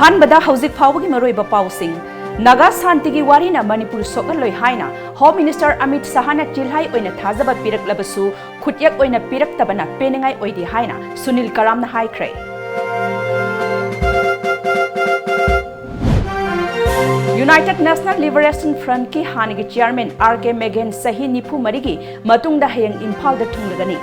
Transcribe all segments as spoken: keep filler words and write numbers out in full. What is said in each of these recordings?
ꯑꯍꯥꯟꯕꯗ ꯍꯧꯖꯤꯛ ꯐꯥꯎꯕꯒꯤ ꯃꯔꯨꯑꯣꯏꯕ ꯄꯥꯎꯁꯤꯡ꯫ ꯅꯥꯒꯥ ꯁꯥꯟꯇꯤꯒꯤ ꯋꯥꯔꯤꯅ ꯃꯅꯤꯄꯨꯔ ꯁꯣꯛꯍꯜꯂꯣꯏ ꯍꯥꯏꯅ ꯍꯣꯝ ꯃꯤꯅꯤꯁꯇꯔ ꯑꯃꯤꯠ ꯁꯍꯥꯅ ꯆꯤꯜꯍꯥꯏ ꯑꯣꯏꯅ ꯊꯥꯖꯕ ꯄꯤꯔꯛꯂꯕꯁꯨ, ꯈꯨꯠꯌꯦꯛ ꯑꯣꯏꯅ ꯄꯤꯔꯛꯇꯕꯅ ꯄꯦꯟꯅꯤꯡꯉꯥꯏ ꯑꯣꯏꯗꯦ ꯍꯥꯏꯅ ꯁꯨꯅꯤꯜ ꯀꯔꯥꯝꯅ ꯍꯥꯏꯈ꯭ꯔꯦ꯫ United National Liberation Front ꯀꯤ ꯍꯥꯟꯅꯒꯤ ꯆꯤꯌꯥꯔꯃꯦꯟ ꯑꯥꯔ ꯀꯦ ꯃꯦꯒꯦꯟ ꯆꯍꯤ ꯅꯤꯐꯨ ꯃꯔꯤꯒꯤ ꯃꯇꯨꯡꯗ ꯍꯌꯦꯡ ꯏꯝꯐꯥꯜꯗ ꯊꯨꯡꯂꯒꯅꯤ꯫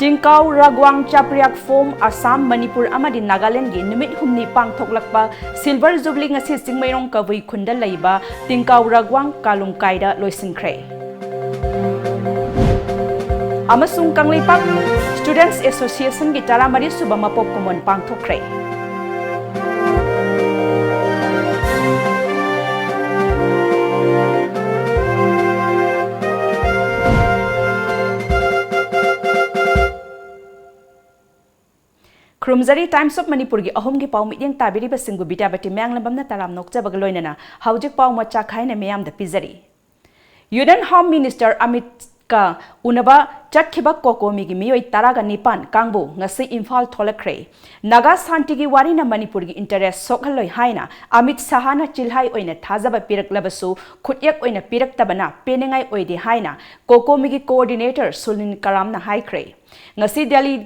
ꯇꯤꯡꯀꯥꯎ ꯔꯥꯒ꯭ꯋꯥꯡ ꯆꯥꯄ꯭ꯔꯤꯌꯥꯛ ꯐꯣꯝ ꯑꯁꯥꯝ, ꯃꯅꯤꯄꯨꯔ ꯑꯃꯗꯤ ꯅꯥꯒꯥꯂꯦꯟꯗꯒꯤ ꯅꯨꯃꯤꯠ ꯍꯨꯝꯅꯤ ꯄꯥꯡꯊꯣꯛꯂꯛꯄ ꯁꯤꯜꯚꯔ ꯖꯨꯕꯤꯂꯤ ꯉꯁꯤ ꯆꯤꯡꯃꯩꯔꯣꯡ ꯀꯕꯨꯏ ꯈꯨꯟꯗ ꯂꯩꯕ ꯇꯤꯡꯀꯥꯎ ꯔꯥꯒ꯭ꯋꯥꯡ ꯀꯥꯂꯨꯡꯀꯥꯏꯗ ꯂꯣꯏꯁꯤꯟꯈ꯭ꯔꯦ꯫ ꯑꯃꯁꯨꯡ ꯀꯪꯂꯩꯄꯥꯛ Students Association ꯒꯤ ꯇꯔꯥꯃꯔꯤ ꯁꯨꯕ ꯃꯄꯣꯛ ꯀꯨꯝꯑꯣꯟ ꯄꯥꯡꯊꯣꯛꯈ꯭ꯔꯦ꯫ ꯈꯨꯔꯨꯝꯖꯔꯤ꯫ Times of ꯃꯅꯤꯄꯨꯔꯒꯤ ꯑꯍꯨꯝꯒꯤ ꯄꯥꯎ ꯃꯤꯠꯌꯦꯡ ꯇꯥꯕꯤꯔꯤꯕꯁꯤꯡꯕꯨ ꯕꯤꯗ꯭ꯌꯥꯄꯇꯤ ꯃꯌꯥꯡꯂꯝꯕꯝꯅ ꯇꯔꯥꯝꯅ ꯑꯣꯛꯆꯕꯒ ꯂꯣꯏꯅꯅ ꯍꯧꯖꯤꯛ ꯄꯥꯎ ꯃꯆꯥ ꯈꯥꯏꯅ ꯃꯤꯌꯥꯝꯗ ꯄꯤꯖꯔꯤ꯫ Union Home Minister ꯑꯃꯤꯠꯀ ꯎꯅꯕ ꯆꯠꯈꯤꯕ ꯀꯣꯀꯣꯃꯤꯒꯤ ꯃꯤꯑꯣꯏ ꯇꯔꯥꯒ ꯅꯤꯄꯥꯟ ꯀꯥꯡꯕꯨ ꯉꯁꯤ ꯏꯝꯐꯥꯜ ꯊꯣꯛꯂꯛꯈ꯭ꯔꯦ꯫ ꯅꯥꯒꯥ ꯁꯥꯟꯇꯤꯒꯤ ꯋꯥꯔꯤꯅ ꯃꯅꯤꯄꯨꯔꯒꯤ interest ꯁꯣꯛꯍꯜꯂꯣꯏ ꯍꯥꯏꯅ ꯑꯃꯤꯠ ꯁꯍꯥꯅ ꯆꯤꯜꯍꯥꯏ ꯑꯣꯏꯅ ꯊꯥꯖꯕ ꯄꯤꯔꯛꯂꯕꯁꯨ, ꯈꯨꯠꯌꯦꯛ ꯑꯣꯏꯅ ꯄꯤꯔꯛꯇꯕꯅ ꯄꯦꯟꯅꯤꯡꯉꯥꯏ ꯑꯣꯏꯗꯦ ꯍꯥꯏꯅ ꯀꯣꯀꯣꯃꯤꯒꯤ coordinator ꯁꯨꯅꯤꯜ ꯀꯔꯥꯝꯅ ꯍꯥꯏꯈ꯭ꯔꯦ꯫ ꯉꯁꯤ ꯗꯦꯜꯂꯤ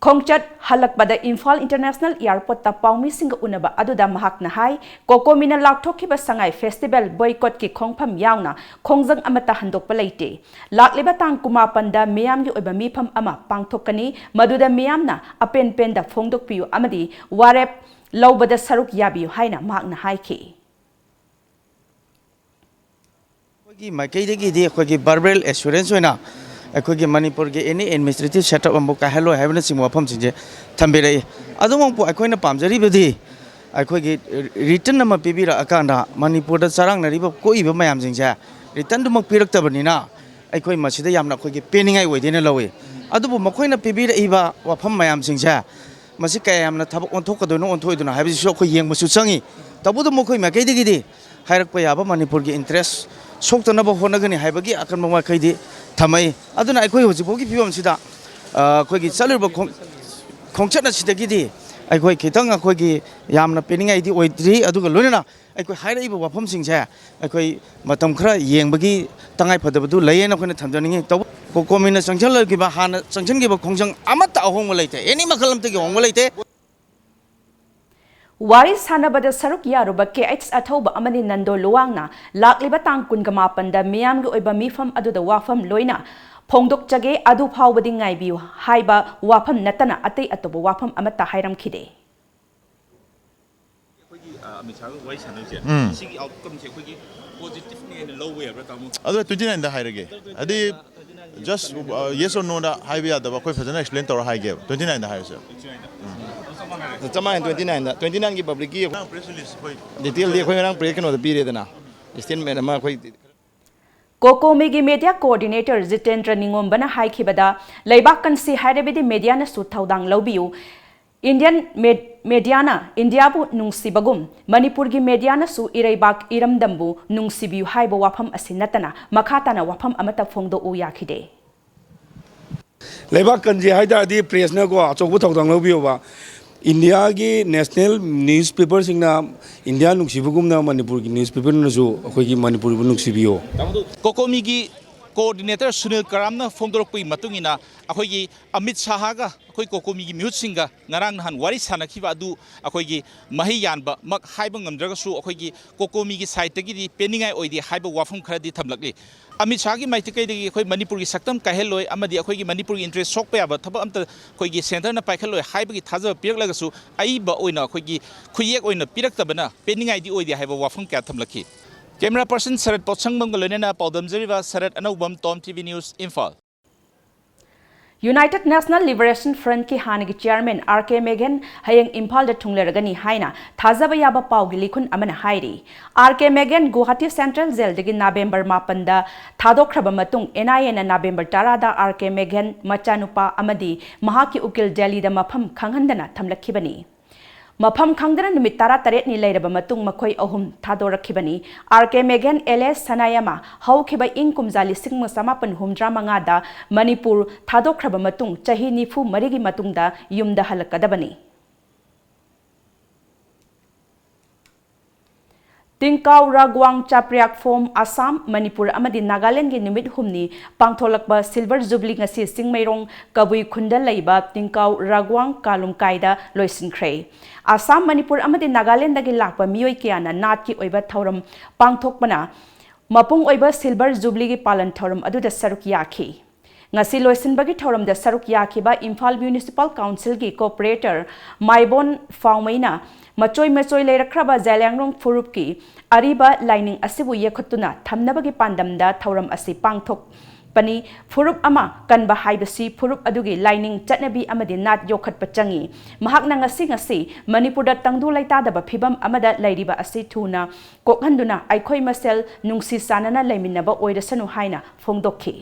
ꯈꯣꯡꯆꯠ ꯍꯜꯂꯛꯄꯗ ꯏꯝꯐꯥꯜ International Airport ꯇ ꯄꯥꯎꯃꯤꯁꯤꯡꯒ ꯎꯅꯕ ꯑꯗꯨꯗ ꯃꯍꯥꯛꯅ ꯍꯥꯏ, ꯀꯣꯀꯣꯃꯤꯅ ꯂꯥꯎꯊꯣꯛꯈꯤꯕ ꯁꯉꯥꯏ festival boycott ꯀꯤ ꯈꯣꯡꯐꯝ ꯌꯥꯎꯅ ꯈꯣꯡꯖꯪ ꯑꯃꯠꯇ ꯍꯟꯗꯣꯛꯄ ꯂꯩꯇꯦ꯫ ꯂꯥꯛꯂꯤꯕ ꯇꯥꯡ ꯀꯨꯟꯃꯥꯄꯟꯗ ꯃꯤꯌꯥꯝꯒꯤ ꯑꯣꯏꯕ ꯃꯤꯐꯝ ꯑꯃ ꯄꯥꯡꯊꯣꯛꯀꯅꯤ, ꯃꯗꯨꯗ ꯃꯤꯌꯥꯝꯅ ꯑꯄꯦꯟ ꯄꯦꯟꯗ ꯐꯣꯡꯗꯣꯛꯄꯤꯌꯨ ꯑꯃꯗꯤ ꯋꯥꯔꯦꯞ ꯂꯧꯕꯗ ꯁꯔꯨꯛ ꯌꯥꯕꯤꯌꯨ ꯍꯥꯏꯅ ꯃꯍꯥꯛꯅ ꯍꯥꯏꯈꯤ꯫ ꯑꯩꯈꯣꯏꯒꯤ ꯃꯥꯏꯀꯩꯗꯒꯤꯗꯤ ꯑꯩꯈꯣꯏꯒꯤ verbal assurance ꯑꯣꯏꯅ ꯑꯩꯈꯣꯏꯒꯤ ꯃꯅꯤꯄꯨꯔꯒꯤ any administrative setup ꯑꯃꯕꯨ ꯀꯥꯏꯍꯜꯂꯣꯏ ꯍꯥꯏꯕꯅꯆꯤꯡꯕ ꯋꯥꯐꯝꯁꯤꯡꯁꯦ ꯊꯝꯕꯤꯔꯛꯏ꯫ ꯑꯗꯨꯃꯛꯄꯨ ꯑꯩꯈꯣꯏꯅ ꯄꯥꯝꯖꯔꯤꯕꯗꯤ ꯑꯩꯈꯣꯏꯒꯤ written ꯑꯃ ꯄꯤꯕꯤꯔꯛꯑꯀꯥꯟꯗ ꯃꯅꯤꯄꯨꯔꯗ ꯆꯔꯥꯡꯅꯔꯤꯕ ꯀꯣꯛꯏꯕ ꯃꯌꯥꯝꯁꯤꯡꯁꯦ written ꯗꯨꯃꯛ ꯄꯤꯔꯛꯇꯕꯅꯤꯅ ꯑꯩꯈꯣꯏ ꯃꯁꯤꯗ ꯌꯥꯝꯅ ꯑꯩꯈꯣꯏꯒꯤ ꯄꯦꯟꯅꯤꯡꯉꯥꯏ ꯑꯣꯏꯗꯦꯅ ꯂꯧꯏ꯫ ꯑꯗꯨꯕꯨ ꯃꯈꯣꯏꯅ ꯄꯤꯕꯤꯔꯛꯏꯕ ꯋꯥꯐꯝ ꯃꯌꯥꯝꯁꯤꯡꯁꯦ ꯃꯁꯤ ꯀꯌꯥ ꯌꯥꯝꯅ ꯊꯕꯛ ꯑꯣꯟꯊꯣꯛꯀꯗꯣꯏꯅꯣ, ꯑꯣꯟꯊꯣꯛꯑꯣꯏꯗꯣꯏꯅꯣ ꯍꯥꯏꯕꯁꯤꯁꯨ ꯑꯩꯈꯣꯏ ꯌꯦꯡꯕꯁꯨ ꯆꯪꯉꯤ꯫ ꯇꯧꯕꯇꯕꯨ ꯃꯈꯣꯏ ꯃꯥꯏꯀꯩꯗꯒꯤꯗꯤ ꯍꯥꯏꯔꯛꯄ ꯌꯥꯕ ꯃꯅꯤꯄꯨꯔꯒꯤ interest ꯁꯣꯛꯇꯅꯕ ꯍꯣꯠꯅꯒꯅꯤ ꯍꯥꯏꯕꯒꯤ ꯑꯀꯟꯕ ꯋꯥꯈꯩꯗꯤ ꯊꯝꯃꯛꯏ꯫ ꯑꯗꯨꯅ ꯑꯩꯈꯣꯏ ꯍꯧꯖꯤꯛꯐꯥꯎꯒꯤ ꯐꯤꯕꯝꯁꯤꯗ, ꯑ, ꯑꯩꯈꯣꯏꯒꯤ ꯆꯠꯂꯤꯕ ꯈꯣꯡ-, ꯈꯣꯡꯆꯠ ꯑꯁꯤꯗꯒꯤꯗꯤ ꯑꯩꯈꯣꯏ ꯈꯤꯇꯪ ꯑꯩꯈꯣꯏꯒꯤ ꯌꯥꯝꯅ ꯄꯦꯟꯅꯤꯡꯉꯥꯏꯗꯤ ꯑꯣꯏꯗ꯭ꯔꯤ꯫ ꯑꯗꯨꯒ ꯂꯣꯏꯅꯅ ꯑꯩꯈꯣꯏ ꯍꯥꯏꯔꯛꯏꯕ ꯋꯥꯐꯝꯁꯤꯡꯁꯦ ꯑꯩꯈꯣꯏ ꯃꯇꯝ ꯈꯔ ꯌꯦꯡꯕꯒꯤ ꯇꯉꯥꯏꯐꯗꯕꯗꯨ ꯂꯩꯌꯦꯅ ꯑꯩꯈꯣꯏꯅ ꯊꯝꯖꯅꯤꯡꯉꯤ꯫ ꯇꯧꯕ-, ꯀꯣ-, ꯀꯣꯃꯤꯅ ꯆꯪꯁꯤꯜꯂꯛꯈꯤꯕ, ꯍꯥꯟꯅ ꯆꯪꯁꯤꯟꯈꯤꯕ ꯈꯣꯡꯖꯪ ꯑꯃꯠꯇ ꯑꯍꯣꯡꯕ ꯂꯩꯇꯦ, ꯑꯦꯅꯤ ꯃꯈꯜ ꯑꯃꯠꯇꯒꯤ ꯑꯍꯣꯡꯕ ꯂꯩꯇꯦ꯫ ꯋꯥꯔꯤ ꯁꯥꯟꯅꯕꯗ ꯁꯔꯨꯛ ꯌꯥꯔꯨꯕ ꯀꯦ ꯑꯩꯆ ꯑꯊꯧꯕ ꯑꯃꯗꯤ ꯅꯟꯗꯣ ꯂꯨꯋꯥꯡꯅ ꯂꯥꯛꯂꯤꯕ ꯇꯥꯡ ꯀꯨꯟꯒ ꯃꯥꯄꯟꯗ ꯃꯤꯌꯥꯝꯒꯤ ꯑꯣꯏꯕ ꯃꯤꯐꯝ ꯑꯗꯨꯗ ꯋꯥꯐꯝ ꯂꯣꯏꯅ ꯐꯣꯡꯗꯣꯛꯆꯒꯦ, ꯑꯗꯨ ꯐꯥꯎꯕꯗꯤ ꯉꯥꯏꯕꯤꯌꯨ ꯍꯥꯏꯕ ꯋꯥꯐꯝ ꯅꯠꯇꯅ ꯑꯇꯩ ꯑꯇꯣꯞꯄ ꯋꯥꯐꯝ ꯑꯃꯠꯇ ꯍꯥꯏꯔꯝꯈꯤꯗꯦ꯫ ꯑꯩꯈꯣꯏꯒꯤ ꯑ, ꯑꯃꯤꯠ ꯁꯥꯍꯒ ꯋꯥꯔꯤ ꯁꯥꯟꯅꯔꯤꯁꯦ, ꯁꯤꯒꯤ ꯑꯥꯎꯠꯀꯝꯁꯦ ꯑꯩꯈꯣꯏꯒꯤ ꯄꯣꯖꯤꯇꯤꯚꯅꯦꯅ ꯂꯧꯕ ꯌꯥꯕ꯭ꯔꯥ, ꯇꯥꯃꯣ? ꯑꯗꯣ ꯇ꯭ꯋꯦꯟꯇꯤ ꯅꯥꯏꯟꯗ ꯍꯥꯏꯔꯒꯦ꯫ ꯍꯥꯏꯗꯤ, just, uh, yes or no ꯗ ꯍꯥꯏꯕ ꯌꯥꯗꯕ, ꯑꯩꯈꯣꯏ ꯐꯖꯅ ꯑꯦꯛꯁꯄ꯭ꯂꯦꯟ ꯇꯧꯔ ꯍꯥꯏꯒꯦꯕ꯫ ꯇ꯭ꯋꯦꯟꯇꯤ ꯅꯥꯏꯟꯗ ꯍꯥꯏꯔꯁꯦ꯫ ꯆꯞ ꯃꯥꯟꯅꯩ꯫ ꯇ꯭ꯋꯦꯟꯇꯤ ꯅꯥꯏꯟꯗ, ꯇ꯭ꯋꯦꯟꯇꯤ ꯅꯥꯏꯟꯒꯤ ꯄꯕ꯭ꯂꯤꯛꯀꯤ ꯗꯤꯇꯦꯜꯗꯤ ꯑꯩꯈꯣꯏ ꯉꯔꯥꯡ ꯄ꯭ꯔꯦꯁ ꯀꯩꯅꯣꯗ ꯄꯤꯔꯦꯗꯅ, ꯁ꯭ꯇꯦꯠꯃꯦꯟ ꯑꯃ ꯑꯩꯈꯣꯏ ꯀꯣꯀꯣꯃꯤꯒꯤ ꯃꯦꯗꯤꯌꯥ ꯀꯣꯑꯣꯔꯗꯤꯅꯦꯇꯔ ꯖꯤꯇꯦꯟꯗ꯭ꯔ ꯅꯤꯉꯣꯝꯕꯅ ꯍꯥꯏꯈꯤꯕꯗ, ꯂꯩꯕꯥꯛ ꯀꯟꯁꯤ ꯍꯥꯏꯔꯕꯗꯤ ꯃꯦꯗꯤꯌꯥꯅꯁꯨ ꯊꯧꯗꯥꯡ ꯂꯧꯕꯤꯌꯨ꯫ ꯏꯟꯗꯤꯌꯟ ꯃꯦ-, ꯃꯦꯗꯤꯌꯥꯅ ꯏꯟꯗꯤꯌꯥꯕꯨ ꯅꯨꯡꯁꯤꯕꯒꯨꯝ ꯃꯅꯤꯄꯨꯔꯒꯤ ꯃꯦꯗꯤꯌꯥꯅꯁꯨ ꯏꯔꯩꯕꯥꯛ ꯏꯔꯝꯗꯝꯕꯨ ꯅꯨꯡꯁꯤꯕꯤꯌꯨ ꯍꯥꯏꯕ ꯋꯥꯐꯝ ꯑꯁꯤ ꯅꯠꯇꯅ ꯃꯈꯥ ꯇꯥꯅ ꯋꯥꯐꯝ ꯑꯃꯠꯇ ꯐꯣꯡꯗꯣꯛꯎ ꯌꯥꯈꯤꯗꯦ꯫ ꯂꯩꯕꯥꯛ ꯀꯟꯁꯤ ꯍꯥꯏ ꯇꯥꯔꯗꯤ ꯄ꯭ꯔꯦꯁꯅꯀꯣ ꯑꯆꯧꯕ ꯊꯧꯗꯥꯡ ꯂꯧꯕꯤꯌꯣꯕ꯫ ꯏꯟꯗꯤꯌꯥꯒꯤ ꯅꯦꯁꯅꯦꯜ ꯅ꯭ꯌꯨꯁ ꯄꯦꯄꯔꯁꯤꯡꯅ ꯏꯟꯗꯤꯌꯥ ꯅꯨꯡꯁꯤꯕꯒꯨꯝꯅ ꯃꯅꯤꯄꯨꯔꯒꯤ ꯅ꯭ꯌꯨꯁ ꯄꯦꯄꯔꯅꯁꯨ ꯑꯩꯈꯣꯏꯒꯤ ꯃꯅꯤꯄꯨꯔꯕꯨ ꯅꯨꯡꯁꯤꯕꯤꯌꯣ꯫ ꯀꯣꯀꯣꯃꯤꯒꯤ ꯀꯣꯑꯣꯔꯗꯤꯅꯦꯇꯔ ꯁꯨꯅꯤꯜ ꯀꯔꯥꯝꯅ ꯐꯣꯡꯗꯣꯔꯛꯄꯒꯤ ꯃꯇꯨꯡ ꯏꯟꯅ, ꯑꯩꯈꯣꯏꯒꯤ ꯑꯃꯤꯠ ꯁꯥꯍꯒ ꯑꯩꯈꯣꯏ ꯀꯣꯀꯣꯃꯤꯒꯤ ꯃꯤꯍꯨꯠꯁꯤꯡꯒ ꯉꯔꯥꯡ ꯅꯍꯥꯟ ꯋꯥꯔꯤ ꯁꯥꯟꯅꯈꯤꯕ ꯑꯗꯨ ꯑꯩꯈꯣꯏꯒꯤ ꯃꯍꯩ ꯌꯥꯟꯕꯃꯛ ꯍꯥꯏꯕ ꯉꯝꯗ꯭ꯔꯒꯁꯨ, ꯑꯩꯈꯣꯏꯒꯤ ꯀꯣꯀꯣꯃꯤꯒꯤ ꯁꯥꯏꯠꯇꯒꯤꯗꯤ ꯄꯦꯟꯅꯤꯡꯉꯥꯏ ꯑꯣꯏꯗꯦ ꯍꯥꯏꯕ ꯋꯥꯐꯝ ꯈꯔꯗꯤ ꯊꯝꯂꯛꯂꯤ꯫ ꯑꯃꯤꯠ ꯁꯥꯍꯒꯤ ꯃꯥꯏꯀꯩꯗꯒꯤ ꯑꯩꯈꯣꯏ ꯃꯅꯤꯄꯨꯔꯒꯤ ꯁꯛꯇꯝ ꯀꯥꯏꯍꯜꯂꯣꯏ ꯑꯃꯗꯤ ꯑꯩꯈꯣꯏꯒꯤ ꯃꯅꯤꯄꯨꯔꯒꯤ ꯏꯟꯇꯔꯦꯁ ꯁꯣꯛꯄ ꯌꯥꯕ ꯊꯕꯛ ꯑꯝꯇ ꯑꯩꯈꯣꯏꯒꯤ ꯁꯦꯟꯇꯔꯅ ꯄꯥꯏꯈꯠꯂꯣꯏ ꯍꯥꯏꯕꯒꯤ ꯊꯥꯖꯕ ꯄꯤꯔꯛꯂꯒꯁꯨ, ꯑꯏꯕ ꯑꯣꯏꯅ ꯑꯩꯈꯣꯏꯒꯤ ꯈꯨꯠꯌꯦꯛ ꯑꯣꯏꯅ ꯄꯤꯔꯛꯇꯕꯅ ꯄꯦꯟꯅꯤꯡꯉꯥꯏꯗꯤ ꯑꯣꯏꯗꯦ ꯍꯥꯏꯕ ꯋꯥꯐꯝ ꯀꯌꯥ ꯊꯝꯂꯛꯈꯤ꯫ ꯀꯦꯃꯦꯔꯥ ꯄꯔꯁꯟ ꯁꯔꯠ ꯄꯣꯠꯁꯪꯕꯝꯒ ꯂꯣꯏꯅꯅ ꯄꯥꯎꯗꯝꯖꯔꯤꯕ ꯁꯔꯠ ꯑꯅꯧꯕꯝ, Tom T V news, Imphal. United national liberation ꯐ꯭ꯔꯟꯠꯀꯤ ꯍꯥꯟꯅꯒꯤ ꯆꯤꯌꯥꯔꯃꯦꯟ ꯑꯥꯔ ꯀꯦ ꯃꯦꯒꯦꯟ ꯍꯌꯦꯡ ꯏꯝꯐꯥꯜꯗ ꯊꯨꯡꯂꯔꯒꯅꯤ ꯍꯥꯏꯅ ꯊꯥꯖꯕ ꯌꯥꯕ ꯄꯥꯎꯒꯤ ꯂꯤꯈꯨꯟ ꯑꯃꯅ ꯍꯥꯏꯔꯤ꯫ ꯑꯥꯔ ꯀꯦ ꯃꯦꯒꯦꯟ ꯒꯨꯋꯥꯍꯥꯇꯤ ꯁꯦꯟꯇ꯭ꯔꯦꯜ ꯖꯦꯜꯗꯒꯤ ꯅꯕꯦꯝꯕꯔ ꯃꯥꯄꯟꯗ ꯊꯥꯗꯣꯛꯈ꯭ꯔꯕ ꯃꯇꯨꯡ, ꯑꯦꯟ ꯑꯥꯏ ꯑꯦꯅ ꯅꯕꯦꯝꯕꯔ ꯇꯔꯥꯗ ꯑꯥꯔ ꯀꯦ ꯃꯦꯒꯦꯟ ꯃꯆꯥꯅꯨꯄꯥ ꯑꯃꯗꯤ ꯃꯍꯥꯛꯀꯤ ꯎꯀꯤꯜ ꯗꯦꯜꯂꯤꯗ ꯃꯐꯝ ꯈꯪꯍꯟꯗꯅ ꯊꯝꯂꯛꯈꯤꯕꯅꯤ꯫ ꯃꯐꯝ ꯈꯪꯗꯅ ꯅꯨꯃꯤꯠ ꯇꯔꯥꯇꯔꯦꯠꯅꯤ ꯂꯩꯔꯕ ꯃꯇꯨꯡ ꯃꯈꯣꯏ ꯑꯍꯨꯝ ꯊꯥꯗꯣꯔꯛꯈꯤꯕꯅꯤ꯫ ꯑꯥꯔ ꯀꯦ ꯃꯦꯒꯟ ꯑꯦꯂꯤꯌꯥꯁ ꯁꯅꯥꯌꯥꯃ ꯍꯧꯈꯤꯕ ꯏꯪ ꯀꯨꯝꯖꯥ ꯂꯤꯁꯤꯡ ꯑꯃ ꯆꯃꯥꯄꯟ ꯍꯨꯝꯗ꯭ꯔꯥ ꯃꯉꯥꯗ ꯃꯅꯤꯄꯨꯔ ꯊꯥꯗꯣꯛꯈ꯭ꯔꯕ ꯃꯇꯨꯡ ꯆꯍꯤ ꯅꯤꯐꯨ ꯃꯔꯤꯒꯤ ꯃꯇꯨꯡꯗ ꯌꯨꯝꯗ ꯍꯜꯂꯛꯀꯗꯕꯅꯤ꯫ ꯇꯤꯡꯀꯥꯎ ꯔꯥꯒ꯭ꯋꯥꯡ ꯆꯥꯄ꯭ꯔꯤꯌꯥꯛ ꯐꯣꯝ ꯑꯁꯥꯝ, ꯃꯅꯤꯄꯨꯔ ꯑꯃꯗꯤ ꯅꯥꯒꯥꯂꯦꯟꯗꯒꯤ ꯅꯨꯃꯤꯠ ꯍꯨꯝꯅꯤ ꯄꯥꯡꯊꯣꯛꯂꯛꯄ ꯁꯤꯜꯚꯔ ꯖꯨꯕꯤꯂꯤ ꯉꯁꯤ ꯆꯤꯡꯃꯩꯔꯣꯡ ꯀꯕꯨꯏ ꯈꯨꯟꯗ ꯂꯩꯕ ꯇꯤꯡꯀꯥꯎ ꯔꯥꯒ꯭ꯋꯥꯡ ꯀꯥꯂꯨꯝꯀꯥꯏꯗ ꯂꯣꯏꯁꯤꯟꯈ꯭ꯔꯦ꯫ ꯑꯁꯥꯝ, ꯃꯅꯤꯄꯨꯔ ꯑꯃꯗꯤ ꯅꯥꯒꯥꯂꯦꯟꯗꯒꯤ ꯂꯥꯛꯄ ꯃꯤꯑꯣꯏ ꯀꯌꯥꯅ ꯅꯥꯠꯀꯤ ꯑꯣꯏꯕ ꯊꯧꯔꯝ ꯄꯥꯡꯊꯣꯛꯄꯅ ꯃꯄꯨꯡ ꯑꯣꯏꯕ ꯁꯤꯜꯚꯔ ꯖꯨꯕꯤꯂꯤꯒꯤ ꯄꯥꯂꯟ ꯊꯧꯔꯝ ꯑꯗꯨꯗ ꯁꯔꯨꯛ ꯌꯥꯈꯤ꯫ ꯉꯁꯤ ꯂꯣꯏꯁꯤꯟꯕꯒꯤ ꯊꯧꯔꯝꯗ ꯁꯔꯨꯛ ꯌꯥꯈꯤꯕ ꯏꯝꯐꯥꯜ ꯃ꯭ꯌꯨꯅꯤꯁꯤꯄꯥꯜ ꯀꯥꯎꯟꯁꯤꯜꯒꯤ ꯀꯣꯔꯄꯣꯔꯦꯇꯔ ꯃꯥꯏꯕꯣꯟ ꯐꯥꯎꯃꯩꯅ ꯃꯆꯣꯏ ꯃꯆꯣꯏ ꯂꯩꯔꯛꯈ꯭ꯔꯕ ꯖꯦꯂꯤꯌꯥꯡꯔꯣꯡ ꯐꯨꯔꯨꯞꯀꯤ ꯑꯔꯤꯕ ꯂꯥꯏꯅꯤꯡ ꯑꯁꯤꯕꯨ ꯌꯦꯛꯈꯠꯇꯨꯅ ꯊꯝꯅꯕꯒꯤ ꯄꯥꯟꯗꯝꯗ ꯊꯧꯔꯝ ꯑꯁꯤ ꯄꯥꯡꯊꯣꯛꯄꯅꯤ꯫ ꯐꯨꯔꯨꯞ ꯑꯃ ꯀꯟꯕ ꯍꯥꯏꯕꯁꯤ ꯐꯨꯔꯨꯞ ꯑꯗꯨꯒꯤ ꯂꯥꯏꯅꯤꯡ, ꯆꯠꯅꯕꯤ ꯑꯃꯗꯤ ꯅꯥꯠ ꯌꯣꯛꯈꯠꯄ ꯆꯪꯏ꯫ ꯃꯍꯥꯛꯅ ꯉꯁꯤ ꯉꯁꯤ ꯃꯅꯤꯄꯨꯔꯗ ꯇꯪꯗꯨ ꯂꯩꯇꯥꯗꯕ ꯐꯤꯕꯝ ꯑꯃꯗ ꯂꯩꯔꯤꯕ ꯑꯁꯤ ꯊꯨꯅ ꯀꯣꯛꯍꯟꯗꯨꯅ ꯑꯩꯈꯣꯏ ꯃꯁꯦꯜ ꯅꯨꯡꯁꯤ ꯆꯥꯟꯅꯅ ꯂꯩꯃꯤꯟꯅꯕ ꯑꯣꯏꯔꯁꯅꯨ ꯍꯥꯏꯅ ꯐꯣꯡꯗꯣꯛꯈꯤ꯫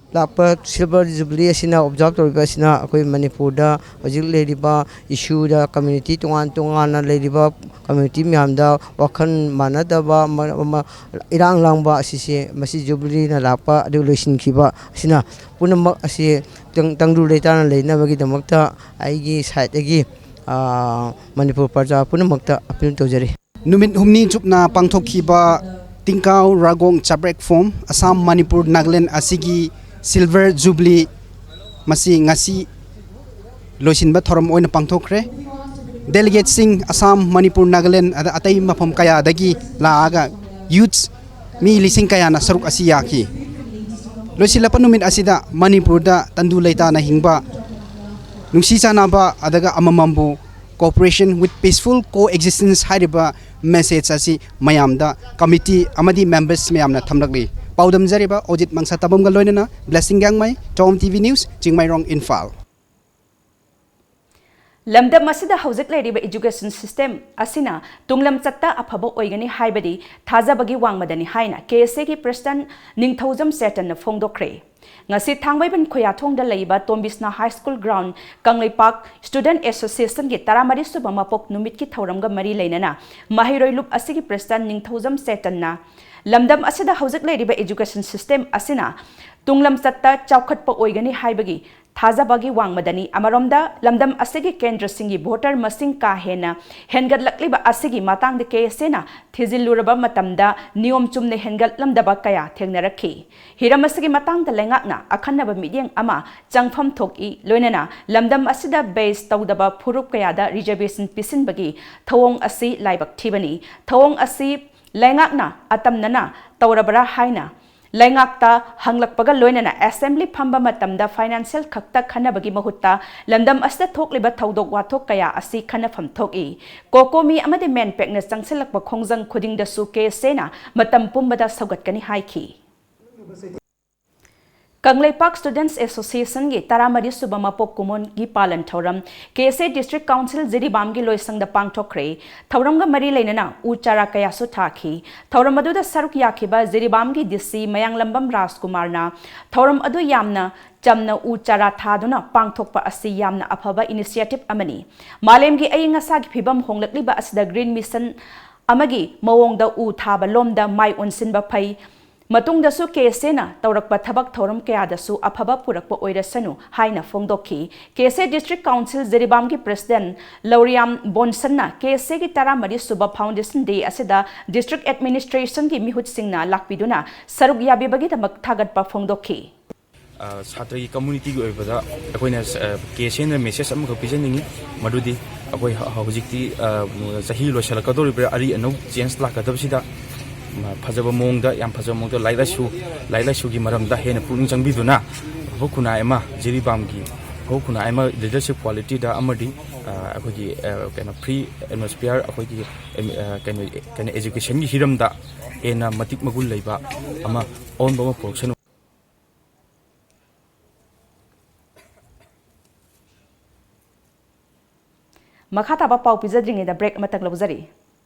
ꯂꯥꯛꯄ ꯁꯤꯜꯚꯔ ꯖꯨꯕꯤꯂꯤ ꯑꯁꯤꯅ ꯑꯣꯕꯖꯥꯔꯕ ꯇꯧꯔꯤꯕ ꯑꯁꯤꯅ ꯑꯩꯈꯣꯏ ꯃꯅꯤꯄꯨꯔꯗ ꯍꯧꯖꯤꯛ ꯂꯩꯔꯤꯕ ꯏꯁꯨꯗ ꯀꯝꯃ꯭ꯌꯨꯅꯤꯇꯤ ꯇꯣꯉꯥꯟ ꯇꯣꯉꯥꯟꯅ ꯂꯩꯔꯤꯕ ꯀꯝꯃ꯭ꯌꯨꯅꯤꯇꯤ ꯃꯌꯥꯝꯗ ꯋꯥꯈꯜ ꯃꯥꯟꯅꯗꯕ, ꯃ-, ꯃ-, ꯏꯔꯥꯡ ꯂꯥꯡꯕ ꯑꯁꯤꯁꯦ ꯃꯁꯤ ꯖꯨꯕꯤꯂꯤꯅ ꯂꯥꯛꯄ ꯑꯗꯨ ꯂꯣꯏꯁꯤꯟꯈꯤꯕ ꯑꯁꯤꯅ ꯄꯨꯝꯅꯃꯛ ꯑꯁꯤ ꯇꯪ-, ꯇꯪꯗꯨ ꯂꯩꯇꯥꯅ ꯂꯩꯅꯕꯒꯤꯗꯃꯛꯇ ꯑꯩꯒꯤ ꯁꯥꯏꯠꯇꯒꯤ, ꯑ, ꯃꯅꯤꯄꯨꯔ ꯄ꯭ꯔꯖꯥ ꯄꯨꯝꯅꯃꯛꯇ ꯑꯄꯤꯜ ꯇꯧꯖꯔꯤ꯫ ꯅꯨꯃꯤꯠ ꯍꯨꯝꯅꯤ ꯆꯨꯞꯅ ꯄꯥꯡꯊꯣꯛꯈꯤꯕ ꯇꯤꯡꯀꯥꯎ ꯔꯥꯒꯣꯡ ꯆꯥꯕ꯭ꯔꯦꯛ ꯐꯣꯝ ꯑꯁꯥꯝ, ꯃꯅꯤꯄꯨꯔ, ꯅꯥꯒꯥꯂꯦꯟ ꯑꯁꯤꯒꯤ ꯁꯤꯜꯚꯔ ꯖꯨꯕꯤꯂꯤ ꯃꯁꯤ ꯉꯁꯤ ꯂꯣꯏꯁꯤꯟꯕ ꯊꯧꯔꯝ ꯑꯣꯏꯅ ꯄꯥꯡꯊꯣꯛꯈ꯭ꯔꯦ꯫ ꯗꯦꯂꯤꯒꯦꯠꯁꯤꯡ ꯑꯁꯥꯝ, ꯃꯅꯤꯄꯨꯔ, ꯅꯥꯒꯥꯂꯦꯟ ꯑꯗ ꯑꯇꯩ ꯃꯐꯝ ꯀꯌꯥꯗꯒꯤ ꯂꯥꯛꯑꯒ ꯌꯨꯠꯁ ꯃꯤ ꯂꯤꯁꯤꯡ ꯀꯌꯥꯅ ꯁꯔꯨꯛ ꯑꯁꯤ ꯌꯥꯈꯤ꯫ ꯂꯣꯏꯁꯤꯜꯂꯛꯄ ꯅꯨꯃꯤꯠ ꯑꯁꯤꯗ ꯃꯅꯤꯄꯨꯔꯗ ꯇꯪꯗꯨ ꯂꯩꯇꯥꯅ ꯍꯤꯡꯕ, ꯅꯨꯡꯁꯤ ꯆꯥꯟꯅꯕ ꯑꯗꯨꯒ ꯑꯃꯃꯝꯕꯨ cooperation with peaceful coexistence ꯍꯥꯏꯔꯤꯕ ꯃꯦꯁꯦꯖ ꯑꯁꯤ ꯃꯌꯥꯝꯗ ꯀꯃꯤꯇꯤ ꯑꯃꯗꯤ ꯃꯦꯝꯕꯔꯁ ꯃꯌꯥꯝꯅ ꯊꯝꯂꯛꯂꯤ꯫ ꯄꯥꯎꯗꯝꯖꯔꯤꯕ ꯑꯣꯖꯤꯠ ꯃꯪꯁꯥ ꯇꯥꯕꯝꯒ ꯂꯣꯏꯅꯅ Blessing Gangmei, Tom T V news, Chingmeirong, Imphal. ꯂꯝꯗꯝ ꯑꯁꯤꯗ ꯍꯧꯖꯤꯛ ꯂꯩꯔꯤꯕ education system ꯑꯁꯤꯅ ꯇꯨꯡꯂꯝꯆꯠꯇ ꯑꯐꯕ ꯑꯣꯏꯒꯅꯤ ꯍꯥꯏꯕꯗꯤ ꯊꯥꯖꯕꯒꯤ ꯋꯥꯡꯃꯗꯅꯤ ꯍꯥꯏꯅ ꯀꯦ ꯑꯦꯁ ꯑꯦꯒꯤ president ꯅꯤꯡꯊꯧꯖꯝ ꯆꯦꯇꯟꯅ ꯐꯣꯡꯗꯣꯛꯈ꯭ꯔꯦ꯫ ꯉꯁꯤ ꯊꯥꯡꯃꯩꯕꯟ ꯈꯨꯌꯥꯊꯣꯡꯗ ꯂꯩꯕ ꯇꯣꯝꯕꯤꯁꯅꯥ High School ground Kangleipak Student Associationꯒꯤ ꯇꯔꯥꯃꯔꯤ ꯁꯨꯕ ꯃꯄꯣꯛ ꯅꯨꯃꯤꯠꯀꯤ ꯊꯧꯔꯝꯒ ꯃꯔꯤ ꯂꯩꯅꯅ ꯃꯍꯩꯔꯣꯏ ꯂꯨꯞ ꯑꯁꯤꯒꯤ president ꯅꯤꯡꯊꯧꯖꯝ ꯆꯦꯇꯟꯅ ꯂꯝꯗꯝ ꯑꯁꯤꯗ ꯍꯧꯖꯤꯛ ꯂꯩꯔꯤꯕ education system ꯑꯁꯤꯅ ꯇꯨꯡꯂꯝꯆꯠꯇ ꯆꯥꯎꯈꯠꯄ ꯑꯣꯏꯒꯅꯤ ꯍꯥꯏꯕꯒꯤ ꯊꯥꯖꯕꯒꯤ ꯋꯥꯡꯃꯗꯅꯤ꯫ ꯑꯃꯔꯣꯝꯗ ꯂꯝꯗꯝ ꯑꯁꯤꯒꯤ ꯀꯦꯟꯗ꯭ꯔꯁꯤꯡꯒꯤ voter ꯃꯁꯤꯡ ꯀꯥ ꯍꯦꯟꯅ ꯍꯦꯟꯒꯠꯂꯛꯂꯤꯕ ꯑꯁꯤꯒꯤ ꯃꯇꯥꯡꯗ ꯀꯦ ꯑꯦꯁ ꯑꯦꯅ ꯊꯤꯖꯤꯜꯂꯨꯔꯕ ꯃꯇꯝꯗ ꯅꯤꯌꯣꯝ ꯆꯨꯝꯅ ꯍꯦꯟꯒꯠꯂꯝꯗꯕ ꯀꯌꯥ ꯊꯦꯡꯅꯔꯛꯈꯤ꯫ ꯍꯤꯔꯝ ꯑꯁꯤꯒꯤ ꯃꯇꯥꯡꯗ ꯂꯩꯉꯥꯛꯅ ꯑꯈꯟꯅꯕ ꯃꯤꯠꯌꯦꯡ ꯑꯃ ꯆꯪꯐꯝ ꯊꯣꯛꯏ꯫ ꯂꯣꯏꯅꯅ ꯂꯝꯗꯝ ꯑꯁꯤꯗ base ꯇꯧꯗꯕ ꯐꯨꯔꯨꯞ ꯀꯌꯥꯗ reservation ꯄꯤꯁꯤꯟꯕꯒꯤ ꯊꯧꯑꯣꯡ ꯑꯁꯤ ꯂꯥꯏꯕꯛ ꯊꯤꯕꯅꯤ꯫ ꯊꯧꯑꯣꯡ ꯑꯁꯤ ꯂꯩꯉꯥꯛꯅ ꯑꯇꯝꯅꯅ ꯇꯧꯔꯕ꯭ꯔꯥ ꯍꯥꯏꯅ ꯂꯩꯉꯥꯛꯇ ꯍꯪꯂꯛꯄꯒ ꯂꯣꯏꯅꯅ assembly ꯐꯝꯕ ꯃꯇꯝꯗ financial ꯈꯛꯇ ꯈꯟꯅꯕꯒꯤ ꯃꯍꯨꯠꯇ ꯂꯝꯗꯝ ꯑꯁꯤꯗ ꯊꯣꯛꯂꯤꯕ ꯊꯧꯗꯣꯛ ꯋꯥꯊꯣꯛ ꯀꯌꯥ ꯑꯁꯤ ꯈꯟꯅꯐꯝ ꯊꯣꯛꯏ꯫ ꯀꯣꯀꯣꯃꯤ ꯑꯃꯗꯤ ꯃꯦꯟꯄꯦꯛꯅ ꯆꯪꯁꯤꯜꯂꯛꯄ ꯈꯣꯡꯖꯪ ꯈꯨꯗꯤꯡꯗꯁꯨ ꯀꯦ ꯑꯦꯁ ꯑꯦꯅ ꯃꯇꯝ ꯄꯨꯝꯕꯗ ꯁꯧꯒꯠꯀꯅꯤ ꯍꯥꯏꯈꯤ꯫ ꯀꯪꯂꯩꯄꯥꯛ Students Associationꯒꯤ ꯇꯔꯥꯃꯔꯤ ꯁꯨꯕ ꯃꯄꯣꯛ ꯀꯨꯝꯑꯣꯟꯒꯤ ꯄꯥꯂꯟ ꯊꯧꯔꯝ ꯀꯦ ꯑꯦꯁ ꯑꯦ District Council ꯖꯤꯔꯤꯕꯥꯝꯒꯤ ꯂꯣꯏꯁꯪꯗ ꯄꯥꯡꯊꯣꯛꯈ꯭ꯔꯦ꯫ ꯊꯧꯔꯝꯒ ꯃꯔꯤ ꯂꯩꯅꯅ ꯎ ꯆꯥꯔꯥ ꯀꯌꯥꯁꯨ ꯊꯥꯈꯤ꯫ ꯊꯧꯔꯝ ꯑꯗꯨꯗ ꯁꯔꯨꯛ ꯌꯥꯈꯤꯕ ꯖꯤꯔꯤꯕꯥꯝꯒꯤ ꯗꯤ ꯁꯤ ꯃꯌꯥꯡꯂꯝꯕꯝ ꯔꯥꯖꯀꯨꯃꯥꯔꯅ ꯊꯧꯔꯝ ꯑꯗꯨ ꯌꯥꯝꯅ ꯆꯝꯅ ꯎ ꯆꯥꯔꯥ ꯊꯥꯗꯨꯅ ꯄꯥꯡꯊꯣꯛꯄ ꯑꯁꯤ ꯌꯥꯝꯅ ꯑꯐꯕ initiative ꯑꯃꯅꯤ꯫ ꯃꯥꯂꯦꯝꯒꯤ ꯑꯏꯪ ꯑꯁꯥꯒꯤ ꯐꯤꯕꯝ ꯍꯣꯡꯂꯛꯂꯤꯕ ꯑꯁꯤꯗ Green Mission ꯑꯃꯒꯤ ꯃꯑꯣꯡꯗ ꯎ ꯊꯥꯕ ꯂꯣꯝꯗ ꯃꯥꯏ ꯑꯣꯟꯁꯤꯟꯕ ꯐꯩ꯫ ꯃꯇꯨꯡꯗꯁꯨ ꯀꯦ ꯑꯦꯁ ꯑꯦꯅ ꯇꯧꯔꯛꯄ ꯊꯕꯛ ꯊꯧꯔꯝ ꯀꯌꯥꯗꯁꯨ ꯑꯐꯕ ꯄꯨꯔꯛꯄ ꯑꯣꯏꯔꯁꯅꯨ ꯍꯥꯏꯅ ꯐꯣꯡꯗꯣꯛꯈꯤ꯫ ꯀꯦ ꯑꯦꯁ ꯑꯦ District Council ꯖꯤꯔꯤꯕꯥꯝꯒꯤ president ꯂꯧꯔꯤꯌꯥꯝ ꯕꯣꯟꯁꯟꯅ ꯀꯦ ꯑꯦꯁ ꯑꯦꯒꯤ ꯇꯔꯥꯃꯔꯤ ꯁꯨꯕ foundation day ꯑꯁꯤꯗ district administrationꯒꯤ ꯃꯤꯍꯨꯠꯁꯤꯡꯅ ꯂꯥꯛꯄꯤꯗꯨꯅ ꯁꯔꯨꯛ ꯌꯥꯕꯤꯕꯒꯤꯗꯃꯛ ꯊꯥꯒꯠꯄ ꯐꯣꯡꯗꯣꯛꯈꯤ꯫ ꯑ, ꯁꯥꯇ꯭ꯔꯒꯤ communityꯒꯤ ꯑꯣꯏꯕꯗ ꯑꯩꯈꯣꯏꯅ, ꯑ, ꯀꯦ ꯑꯦꯁ ꯑꯦꯅ message ꯑꯃꯈꯛ ꯄꯤꯖꯅꯤꯡꯉꯤ, ꯃꯗꯨꯗꯤ ꯑꯩꯈꯣꯏ ꯍ-, ꯍꯧꯖꯤꯛꯇꯤ, ꯑ, ꯆꯍꯤ ꯂꯣꯏꯁꯤꯜꯂꯛꯀꯗꯧꯔꯤꯕ꯭ꯔꯥ, ꯑꯔꯤ ꯑꯅꯧ change ꯂꯥꯛꯀꯗꯕꯁꯤꯗ, ꯃ-, ꯐꯖꯕ ꯃꯑꯣꯡꯗ, ꯌꯥꯝ ꯐꯖꯕ ꯃꯑꯣꯡꯗ ꯂꯥꯏꯔꯤꯛ ꯂꯥꯏꯁꯨ, ꯂꯥꯏꯔꯤꯛ ꯂꯥꯏꯁꯨꯒꯤ ꯃꯔꯝꯗ ꯍꯦꯟꯅ ꯄꯨꯛꯅꯤꯡ ꯆꯪꯕꯤꯗꯨꯅ ꯑꯐꯕ ꯈꯨꯟꯅꯥꯏ ꯑꯃ, ꯖꯤꯔꯤꯕꯥꯝꯒꯤ ꯑꯐꯕ ꯈꯨꯟꯅꯥꯏ ꯑꯃ leadership qualityꯗ ꯑꯃꯗꯤ, ꯑ, ꯑꯩꯈꯣꯏꯒꯤ, ꯑ, ꯀꯩꯅꯣ, free atmosphere, ꯑꯩꯈꯣꯏꯒꯤ, ꯑꯦꯝ-, ꯑ, ꯀꯩꯅꯣ, ꯀꯩꯅꯣ, educationꯒꯤ ꯍꯤꯔꯝꯗ ꯍꯦꯟꯅ ꯃꯇꯤꯛ ꯃꯒꯨꯟ ꯂꯩꯕ ꯑꯃ, ꯑꯑꯣꯟꯕ ꯑꯃ ꯄꯨꯔꯛꯁꯅꯨ꯫ ꯃꯈꯥ ꯇꯥꯕ ꯄꯥꯎ ꯄꯤꯖꯗ꯭ꯔꯤꯉꯩꯗ break ꯑꯃꯇꯪ ꯂꯧꯖꯔꯤ꯫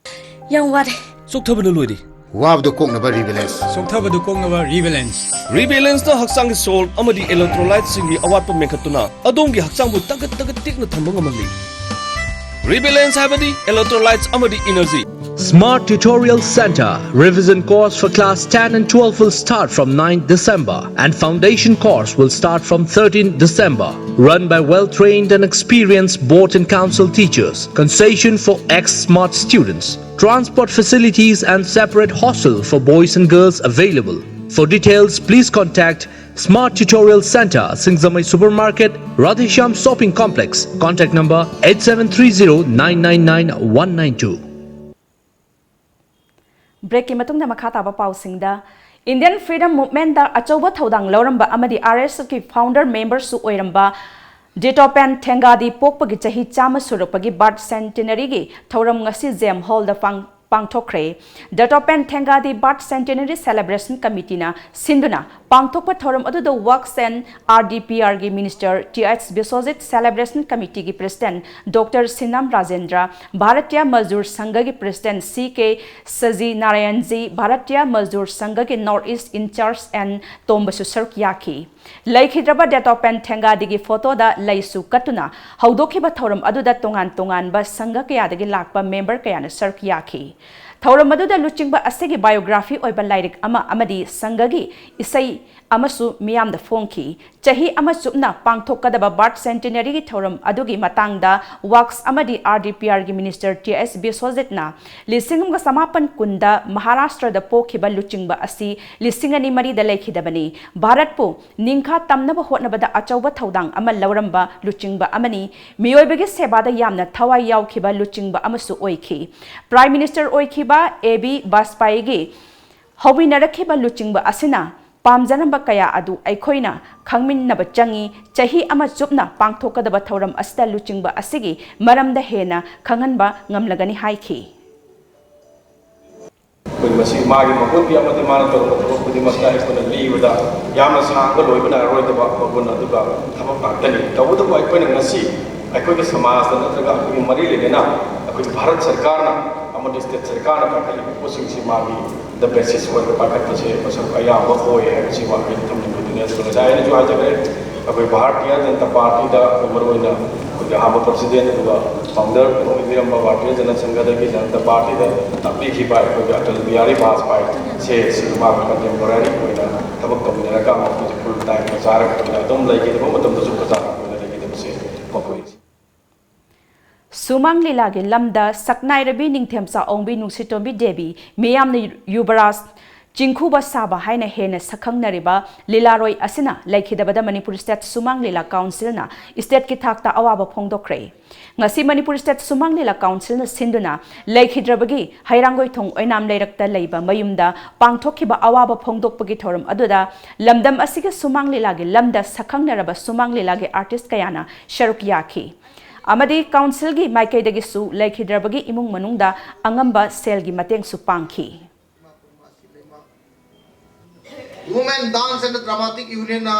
ꯌꯥꯝ ꯋꯥꯔꯦ꯫ ꯆꯣꯛꯊꯕꯅ ꯂꯣꯏꯔꯦ꯫ ꯋꯥꯕꯗꯨ ꯀꯣꯛꯅꯕ ꯔꯤꯕꯦꯂꯦꯟꯁ꯫ ꯆꯣꯛꯊꯕꯗꯨ ꯀꯣꯛꯅꯕ ꯔꯤꯕꯦꯂꯦꯟꯁ꯫ ꯔꯤꯕꯦꯂꯦꯟꯁꯅ ꯍꯛꯆꯥꯡꯒꯤ ꯁꯣꯜ ꯑꯃꯗꯤ ꯏꯂꯦꯛꯇ꯭ꯔꯣꯂꯥꯏꯠꯁꯤꯡꯒꯤ ꯑꯋꯥꯠꯄ ꯃꯦꯟꯈꯠꯇꯨꯅ ꯑꯗꯣꯝꯒꯤ ꯍꯛꯆꯥꯡꯕꯨ ꯇꯒꯠ ꯇꯒꯠ ꯇꯦꯛꯅ ꯊꯝꯕ ꯉꯝꯍꯜꯂꯤ꯫ ꯔꯤꯕꯦꯂꯦꯟꯁ ꯍꯥꯏꯕꯗꯤ ꯏꯂꯦꯛꯇ꯭ꯔꯣꯂꯥꯏꯠꯁ ꯑꯃꯗꯤ energy. Smart Tutorial Center, revision course for class ten and twelve will start from ninth December and foundation course will start from thirteenth December. Run by well-trained and experienced board and council teachers. Concession for ex-smart students. Transport facilities and separate hostel for boys and girls available. For details, please contact Smart Tutorial Center, Singzamai Supermarket, Radheshyam Shopping Complex. Contact number eight seven three zero nine nine nine one nine two. Breakꯀꯤ ꯃꯇꯨꯡꯗ ꯃꯈꯥ ꯇꯥꯕ ꯄꯥꯎꯁꯤꯡꯗ, Indian Freedom Movementꯇ ꯑꯆꯧꯕ ꯊꯧꯗꯥꯡ ꯂꯧꯔꯝꯕ ꯑꯃꯗꯤ RSFꯀꯤ founder memberꯁꯨ ꯑꯣꯏꯔꯝꯕ ꯗꯦꯇꯣꯄꯦꯟ ꯊꯦꯡꯒꯥꯗꯤ ꯄꯣꯛꯄꯒꯤ ꯆꯍꯤ ꯆꯥꯝꯃ ꯁꯨꯔꯛꯄꯒꯤ birth centenaryꯒꯤ ꯊꯧꯔꯝ ꯉꯁꯤ ꯖꯦꯝ ꯍꯣꯜꯗ ꯄꯥꯡ-, ꯄꯥꯡꯊꯣꯛꯈ꯭ꯔꯦ꯫ ꯗꯦꯇꯣꯄꯦꯟ ꯊꯦꯡꯒꯥꯗꯤ Birth Centenary Celebration Committeeꯅ ꯁꯤꯟꯗꯨꯅ ꯄꯥꯡꯊꯣꯛꯄ ꯊꯧꯔꯝ ꯑꯗꯨꯗ Works and RDPRꯒꯤ Minister Th Biswajit, Celebration Committeeꯒꯤ President Doctor Sinam Rajendra, Bharatiya Mazdoor Sanghꯒꯤ President C K Saji Narayanji, Bharatiya Mazdoor Sanghꯒꯤ North East in-charge N Tombasu ꯁꯔꯨꯛ ꯌꯥꯈꯤ꯫ ꯂꯩꯈꯤꯗ꯭ꯔꯕ ꯗꯦꯇꯣꯄꯦꯟ ꯊꯦꯡꯒꯥꯗꯤꯒꯤ ꯐꯣꯇꯣꯗ ꯂꯩꯁꯨ ꯀꯠꯇꯨꯅ ꯍꯧꯗꯣꯛꯈꯤꯕ ꯊꯧꯔꯝ ꯑꯗꯨꯗ ꯇꯣꯉꯥꯟ ꯇꯣꯉꯥꯟꯕ ꯁꯪꯘ ꯀꯌꯥꯗꯒꯤ ꯂꯥꯛꯄ member ꯀꯌꯥꯅ ꯁꯔꯨꯛ ꯌꯥꯈꯤ꯫ ꯊꯧꯔꯝ ꯑꯗꯨꯗ ꯂꯨꯆꯤꯡꯕ ꯑꯁꯤꯒꯤ biography ꯑꯣꯏꯕ ꯂꯥꯏꯔꯤꯛ ꯑꯃ ꯑꯃꯗꯤ ꯁꯪꯘꯒꯤ ꯏꯁꯩ ꯑꯃꯁꯨ ꯃꯤꯌꯥꯝꯗ ꯐꯣꯡꯈꯤ꯫ ꯆꯍꯤ ꯑꯃ ꯆꯨꯞꯅ ꯄꯥꯡꯊꯣꯛꯀꯗꯕ Birth Centenaryꯒꯤ ꯊꯧꯔꯝ ꯑꯗꯨꯒꯤ ꯃꯇꯥꯡꯗ Works ꯑꯃꯗꯤ RDPRꯒꯤ Minister Th Biswajitꯅ ꯂꯤꯁꯤꯡ ꯑꯃꯒ ꯆꯃꯥꯄꯟ ꯀꯨꯟꯗ ꯃꯍꯥꯔꯥꯁꯇ꯭ꯔꯗ ꯄꯣꯛꯈꯤꯕ ꯂꯨꯆꯤꯡꯕ ꯑꯁꯤ ꯂꯤꯁꯤꯡ ꯑꯅꯤ ꯃꯔꯤꯗ ꯂꯩꯈꯤꯗꯕꯅꯤ꯫ ꯚꯥꯔꯠꯄꯨ ꯅꯤꯡꯈꯥ ꯇꯝꯅꯕ ꯍꯣꯠꯅꯕꯗ ꯑꯆꯧꯕ ꯊꯧꯗꯥꯡ ꯑꯃ ꯂꯧꯔꯝꯕ ꯂꯨꯆꯤꯡꯕ ꯑꯃꯅꯤ꯫ ꯃꯤꯑꯣꯏꯕꯒꯤ ꯁꯦꯕꯥꯗ ꯌꯥꯝꯅ ꯊꯋꯥꯏ ꯌꯥꯎꯈꯤꯕ ꯂꯨꯆꯤꯡꯕ ꯑꯃꯁꯨ ꯑꯣꯏꯈꯤ꯫ Prime Minister ꯑꯣꯏꯈꯤꯕ ꯑꯦ ꯕꯤ ꯕꯥꯖꯄꯥꯏꯒꯤ ꯍꯧꯃꯤꯟꯅꯔꯛꯈꯤꯕ ꯂꯨꯆꯤꯡꯕ ꯑꯁꯤꯅ ꯄꯥꯝꯖꯔꯝꯕ ꯀꯌꯥ ꯑꯗꯨ ꯑꯩꯈꯣꯏꯅ ꯈꯪꯃꯤꯟꯅꯕ ꯆꯪꯏ꯫ ꯆꯍꯤ ꯑꯃ ꯆꯨꯞꯅ ꯄꯥꯡꯊꯣꯛꯀꯗꯕ ꯊꯧꯔꯝ ꯑꯁꯤꯗ ꯂꯨꯆꯤꯡꯕ ꯑꯁꯤꯒꯤ ꯃꯔꯝꯗ ꯍꯦꯟꯅ ꯈꯪꯍꯟꯕ ꯉꯝꯂꯒꯅꯤ ꯍꯥꯏꯈꯤ꯫ ꯑꯩꯈꯣꯏ ꯃꯁꯤ ꯃꯥꯒꯤ ꯃꯒꯨꯟꯒꯤ ꯑꯃꯗꯤ ꯃꯥꯅ ꯇꯧꯔꯝꯕ ꯊꯕꯛ ꯈꯨꯗꯤꯡꯃꯛꯇ ꯑꯩꯈꯣꯏꯅ ꯂꯤꯕꯗ ꯌꯥꯝꯅ ꯁꯥꯡꯕ ꯂꯣꯏꯕ ꯅꯥꯏꯔꯔꯣꯏꯗꯕ ꯃꯒꯨꯟ ꯑꯗꯨꯒ ꯊꯕꯛ ꯉꯥꯛꯇꯅꯤ꯫ ꯇꯧꯕꯇꯕꯨ ꯑꯩꯈꯣꯏꯅ ꯉꯁꯤ ꯑꯩꯈꯣꯏꯒꯤ ꯁꯃꯥꯖꯇ ꯅꯠꯇ꯭ꯔꯒ ꯑꯩꯈꯣꯏꯒꯤ ꯃꯔꯤ ꯂꯩꯅꯅ ꯑꯩꯈꯣꯏꯒꯤ ꯚꯥꯔꯠ ꯁꯔꯀꯥꯔꯅ ꯑꯃꯗꯤ ꯁ꯭ꯇꯦꯠ ꯁꯔꯀꯥꯔꯅ ꯄꯥꯏꯈꯠꯂꯤꯕ ꯄꯣꯠꯁꯤꯡꯁꯤ ꯃꯥꯒꯤ ꯗ ꯕꯦꯁꯤꯁ ꯑꯣꯏꯔꯒ ꯄꯥꯏꯈꯠꯄꯁꯦ ꯃꯁꯔꯨꯛ ꯑꯌꯥꯝꯕ ꯑꯣꯏ ꯍꯥꯏꯕꯁꯤꯃ ꯑꯩꯈꯣꯏꯅ ꯊꯝꯖꯤꯟꯕꯗꯨꯅꯤ꯫ ꯑꯗꯨꯒ ꯉꯁꯥꯏ ꯑꯩꯅꯁꯨ ꯍꯥꯏꯖꯈ꯭ꯔꯦ, ꯑꯩꯈꯣꯏ ꯚꯥꯔꯇꯤꯌ ꯖꯅꯇꯥ ꯄꯥꯔꯇꯤꯗ ꯑꯩꯈꯣꯏ ꯃꯔꯨꯑꯣꯏꯅ ꯑꯩꯈꯣꯏꯒꯤ ꯑꯍꯥꯟꯕ ꯄ꯭ꯔꯁꯤꯗꯦꯟ ꯑꯗꯨꯒ ꯐꯥꯎꯟꯗꯔ ꯑꯣꯏꯕꯤꯔꯝꯕ ꯚꯥꯔꯇꯤꯌ ꯖꯅꯇꯥ ꯁꯪꯘꯗꯒꯤ ꯖꯅꯇꯥ ꯄꯥꯔꯇꯤꯗ ꯇꯥꯛꯄꯤꯈꯤꯕ ꯑꯩꯈꯣꯏꯒꯤ ꯑꯇꯜ ꯕꯤꯍꯥꯔꯤ ꯚꯥꯖꯄꯥꯏꯁꯦ ꯁꯤ ꯃꯥꯒ ꯀꯟꯇꯦꯝꯄꯣꯔꯔꯤ ꯑꯣꯏꯅ ꯊꯕꯛ ꯇꯧꯃꯤꯟꯅꯔꯒ ꯃꯈꯣꯏꯁꯦ ꯐꯨꯜ ꯇꯥꯏꯝ ꯄ꯭ꯔꯆꯥꯔꯛ ꯑꯣꯏꯅ ꯑꯗꯨꯝ ꯂꯩꯈꯤꯗꯕ ꯃꯇꯝꯗꯁꯨ ꯄ꯭ꯔꯆꯥꯔꯛ ꯑꯣꯏꯅ ꯂꯩꯈꯤꯗꯕꯁꯦ ꯃꯈꯣꯏ ꯁꯨꯃꯥꯡ ꯂꯤꯂꯥꯒꯤ ꯂꯝꯗ ꯁꯛꯅꯥꯏꯔꯕꯤ ꯅꯤꯡꯊꯦꯝꯆꯥ ꯑꯣꯡꯕꯤ ꯅꯨꯡꯁꯤꯇꯣꯝꯕꯤ ꯗꯦꯕꯤ, ꯃꯤꯌꯥꯝꯅ ꯌꯨꯕꯔꯥꯖ ꯆꯤꯡꯈꯨꯕ ꯁꯥꯕ ꯍꯥꯏꯅ ꯍꯦꯟꯅ ꯁꯛꯈꯪꯅꯔꯤꯕ ꯂꯤꯂꯥꯔꯣꯏ ꯑꯁꯤꯅ ꯂꯩꯈꯤꯗꯕꯗ ꯃꯅꯤꯄꯨꯔ ꯁ꯭ꯇꯦꯠ ꯁꯨꯃꯥꯡ ꯂꯤꯂꯥ ꯀꯥꯎꯟꯁꯤꯜꯅ ꯁ꯭ꯇꯦꯠꯀꯤ ꯊꯥꯛꯇ ꯑꯋꯥꯕ ꯐꯣꯡꯗꯣꯛꯈ꯭ꯔꯦ꯫ ꯉꯁꯤ ꯃꯅꯤꯄꯨꯔ ꯁ꯭ꯇꯦꯠ ꯁꯨꯃꯥꯡ ꯂꯤꯂꯥ ꯀꯥꯎꯟꯁꯤꯜꯅ ꯁꯤꯟꯗꯨꯅ ꯂꯩꯈꯤꯗ꯭ꯔꯕꯒꯤ ꯍꯩꯔꯥꯡꯒꯣꯏꯊꯣꯡ ꯑꯣꯏꯅꯥꯝ ꯂꯩꯔꯛꯇ ꯂꯩꯕ ꯃꯌꯨꯝꯗ ꯄꯥꯡꯊꯣꯛꯈꯤꯕ ꯑꯋꯥꯕ ꯐꯣꯡꯗꯣꯛꯄꯒꯤ ꯊꯧꯔꯝ ꯑꯗꯨꯗ ꯂꯝꯗꯝ ꯑꯁꯤꯒꯤ ꯁꯨꯃꯥꯡ ꯂꯤꯂꯥꯒꯤ ꯂꯝꯗ ꯁꯛꯈꯪꯅꯔꯕ ꯁꯨꯃꯥꯡ ꯂꯤꯂꯥꯒꯤ ꯑꯥꯔꯇꯤꯁ ꯀꯌꯥꯅ ꯁꯔꯨꯛ ꯌꯥꯈꯤ꯫ ꯑꯃꯗꯤ ꯀꯥꯎꯟꯁꯤꯜꯒꯤ ꯃꯥꯏꯀꯩꯗꯒꯤꯁꯨ ꯂꯩꯈꯤꯗ꯭ꯔꯕꯒꯤ ꯏꯃꯨꯡ ꯃꯅꯨꯡꯗ ꯑꯉꯝꯕ ꯁꯦꯜꯒꯤ ꯃꯇꯦꯡꯁꯨ ꯄꯥꯡꯈꯤ꯫ Women Dance and Dramatic Union ꯅ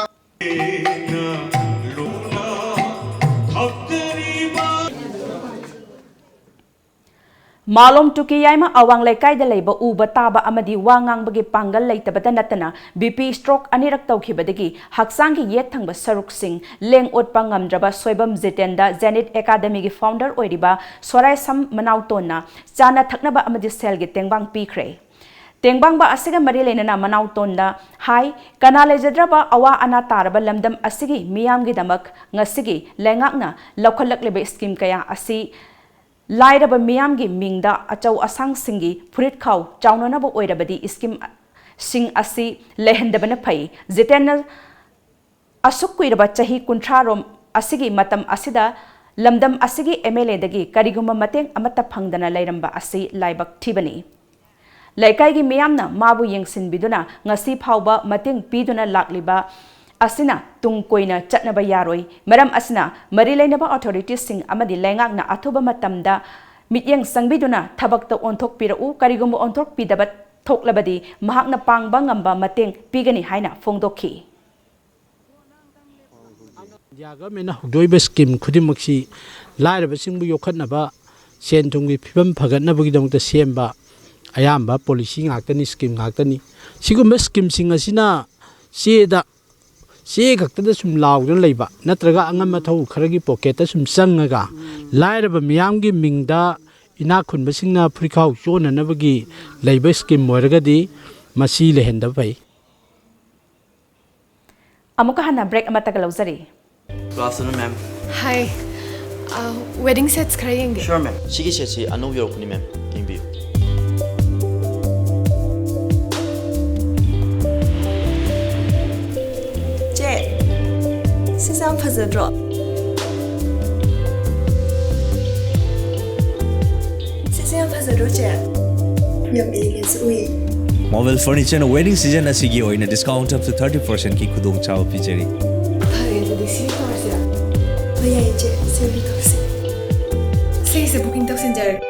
ꯃꯥꯂꯣꯝ ꯇꯨꯀꯤ ꯌꯥꯏꯃ ꯑꯋꯥꯡ ꯂꯩꯀꯥꯏꯗ ꯂꯩꯕ ꯎꯕ ꯇꯥꯕ ꯑꯃꯗꯤ ꯋꯥ ꯉꯥꯡꯕꯒꯤ ꯄꯥꯡꯒꯜ ꯂꯩꯇꯕꯗ ꯅꯠꯇꯅ ꯕꯤ ꯄꯤ ꯁ꯭ꯇ꯭ꯔꯣꯛ ꯑꯅꯤꯔꯛ ꯇꯧꯈꯤꯕꯗꯒꯤ ꯍꯛꯆꯥꯡꯒꯤ ꯌꯦꯠ ꯊꯪꯕ ꯁꯔꯨꯛꯁꯤꯡ ꯂꯦꯡ ꯑꯣꯠꯄ ꯉꯝꯗ꯭ꯔꯕ ꯁꯣꯏꯕꯝ ꯖꯤꯇꯦꯟꯗ ꯖꯦꯅꯤꯠ ꯑꯦꯀꯥꯗꯃꯤꯒꯤ ꯐꯥꯎꯟꯗꯔ ꯑꯣꯏꯔꯤꯕ ꯁꯣꯔꯥꯏꯁꯝ ꯃꯅꯥꯎꯇꯣꯟꯅ ꯆꯥꯅ ꯊꯛꯅꯕ ꯑꯃꯗꯤ ꯁꯦꯜꯒꯤ ꯇꯦꯡꯕꯥꯡ ꯄꯤꯈ꯭ꯔꯦ꯫ ꯇꯦꯡꯕꯥꯡꯕ ꯑꯁꯤꯒ ꯃꯔꯤ ꯂꯩꯅꯅ ꯃꯅꯥꯎꯇꯣꯟꯗ ꯍꯥꯏ, ꯀꯅꯥ ꯂꯩꯖꯗ꯭ꯔꯕ ꯑꯋꯥ ꯑꯅꯥ ꯇꯥꯔꯕ ꯂꯝꯗꯝ ꯑꯁꯤꯒꯤ ꯃꯤꯌꯥꯝꯒꯤꯗꯃꯛ ꯉꯁꯤꯒꯤ ꯂꯩꯉꯥꯛꯅ ꯂꯧꯈꯠꯂꯛꯂꯤꯕ ꯁ꯭ꯀꯤꯝ ꯀꯌꯥ ꯑꯁꯤ ꯂꯥꯏꯔꯕ ꯃꯤꯌꯥꯝꯒꯤ ꯃꯤꯡꯗ ꯑꯆꯧ ꯑꯁꯥꯡꯁꯤꯡꯒꯤ ꯐꯨꯔꯤꯠꯈꯥꯎ ꯆꯥꯎꯅꯅꯕ ꯑꯣꯏꯔꯕꯗꯤ ꯁ꯭ꯀꯤꯝꯁꯤꯡ ꯑꯁꯤ ꯂꯩꯍꯟꯗꯕꯅ ꯐꯩ꯫ ꯖꯤꯇꯦꯟꯅ ꯑꯁꯨꯛ ꯀꯨꯏꯔꯕ ꯆꯍꯤ ꯀꯨꯟꯊ꯭ꯔꯥ ꯔꯣꯝ ꯑꯁꯤꯒꯤ ꯃꯇꯝ ꯑꯁꯤꯗ ꯂꯝꯗꯝ ꯑꯁꯤꯒꯤ ꯑꯦꯝ ꯑꯦꯜ ꯑꯦꯗꯒꯤ ꯀꯔꯤꯒꯨꯝꯕ ꯃꯇꯦꯡ ꯑꯃꯠꯇ ꯐꯪꯗꯅ ꯂꯩꯔꯝꯕ ꯑꯁꯤ ꯂꯥꯏꯕꯛ ꯊꯤꯕꯅꯤ꯫ ꯂꯩꯀꯥꯏꯒꯤ ꯃꯤꯌꯥꯝꯅ ꯃꯥꯕꯨ ꯌꯦꯡꯁꯤꯟꯕꯤꯗꯨꯅ ꯉꯁꯤ ꯐꯥꯎꯕ ꯃꯇꯦꯡ ꯄꯤꯗꯨꯅ ꯂꯥꯛꯂꯤꯕ ꯑꯁꯤꯅ ꯇꯨꯡ ꯀꯣꯏꯅ ꯆꯠꯅꯕ ꯌꯥꯔꯣꯏ꯫ ꯃꯔꯝ ꯑꯁꯤꯅ ꯃꯔꯤ ꯂꯩꯅꯕ ꯑꯣꯊꯣꯔꯤꯇꯤꯁꯤꯡ ꯑꯃꯗꯤ ꯂꯩꯉꯥꯛꯅ ꯑꯊꯨꯕ ꯃꯇꯝꯗ ꯃꯤꯠꯌꯦꯡ ꯆꯪꯕꯤꯗꯨꯅ ꯊꯕꯛꯇ ꯑꯣꯟꯊꯣꯛꯄꯤꯔꯛꯎ꯫ ꯀꯔꯤꯒꯨꯝꯕ ꯑꯣꯟꯊꯣꯛꯄꯤꯗꯕ ꯊꯣꯛꯂꯕꯗꯤ ꯃꯍꯥꯛꯅ ꯄꯥꯡꯕ ꯉꯝꯕ ꯃꯇꯦꯡ ꯄꯤꯒꯅꯤ ꯍꯥꯏꯅ ꯐꯣꯡꯗꯣꯛꯈꯤ꯫ ꯏꯟꯗꯤꯌꯥ ꯒꯚꯔꯟꯃꯦꯟꯅ ꯍꯧꯗꯣꯛꯏꯕ ꯁ꯭ꯀꯤꯝ ꯈꯨꯗꯤꯡꯃꯛꯁꯤ ꯂꯥꯏꯔꯕꯁꯤꯡꯕꯨ ꯌꯣꯛꯈꯠꯅꯕ, ꯁꯦꯟ ꯊꯨꯝꯒꯤ ꯐꯤꯕꯝ ꯐꯒꯠꯅꯕꯒꯤꯗꯃꯛꯇ ꯁꯦꯝꯕ ꯑꯌꯥꯝꯕ ꯄꯣꯂꯤꯁꯤ ꯉꯥꯛꯇꯅꯤ, ꯁ꯭ꯀꯤꯝ ꯉꯥꯛꯇꯅꯤ꯫ ꯁꯤꯒꯨꯝꯕ ꯁ꯭ꯀꯤꯝꯁꯤꯡ ꯑꯁꯤꯅ ꯆꯦꯗ, ꯆꯦ ꯈꯛꯇꯗ ꯁꯨꯝ ꯂꯥꯎꯗꯨꯅ ꯂꯩꯕ, ꯅꯠꯇ꯭ꯔꯒ ꯑꯉꯝ ꯑꯊꯧ ꯈꯔꯒꯤ ꯄꯣꯀꯦꯠꯇ ꯁꯨꯝ ꯆꯪꯉꯒ ꯂꯥꯏꯔꯕ ꯃꯤꯌꯥꯝꯒꯤ ꯃꯤꯡꯗ ꯏꯅꯥꯛ ꯈꯨꯟꯕꯁꯤꯡꯅ ꯐꯨꯔꯤꯈꯥꯎ ꯆꯣꯟꯅꯅꯕꯒꯤ ꯂꯩꯕ ꯁ꯭ꯀꯤꯝ ꯑꯣꯏꯔꯒꯗꯤ ꯃꯁꯤ ꯂꯩꯍꯟꯗꯕ ꯐꯩ꯫ ꯑꯃꯨꯛꯀ ꯍꯟꯅ break ꯑꯃꯠꯇꯒ ꯂꯧꯖꯔꯤ꯫ Good afternoon, ma'am. Hi. Uh, wedding sets ꯈꯔ ꯌꯦꯡꯒꯦ꯫ Sure, ma'am. ꯁꯤꯒꯤ ꯁꯦꯠꯁꯤ ꯑꯅꯧꯕ ꯌꯧꯔꯛꯄꯅꯤ, ma'am. ꯌꯦꯡꯕꯤꯌꯨ꯫ ꯆꯦ, ꯁꯤꯁꯦ ꯌꯥꯝ ꯐꯖꯗ꯭ꯔꯣ? ꯁꯤꯁꯦ ꯌꯥꯝ ꯐꯖꯗ꯭ꯔꯣ, ꯆꯦ? ꯌꯥꯝ ꯏꯂꯤꯒꯦꯟꯁ ꯑꯣꯏ꯫ ꯃꯣꯕꯤꯜ ꯐꯔꯅꯤꯆꯔꯅ ꯋꯦꯗꯤꯡ ꯁꯤꯖꯟ ꯑꯁꯤꯒꯤ ꯑꯣꯏꯅ discount up to thirty percent ꯀꯤ ꯈꯨꯗꯣꯡꯆꯥꯕ ꯄꯤꯖꯔꯤ꯫ ꯐꯔꯦ, ꯑꯗꯨꯗꯤ ꯁꯤ ꯇꯧꯔꯁꯤꯔꯥ? ꯍꯣꯏ, ꯌꯥꯏꯌꯦ, ꯆꯦ꯫ ꯁꯤ ꯑꯣꯏꯅ ꯇꯧꯁꯤ꯫ ꯁꯤꯒꯤꯁꯦ booking ꯇꯧꯁꯤꯟꯖꯔꯒꯦ꯫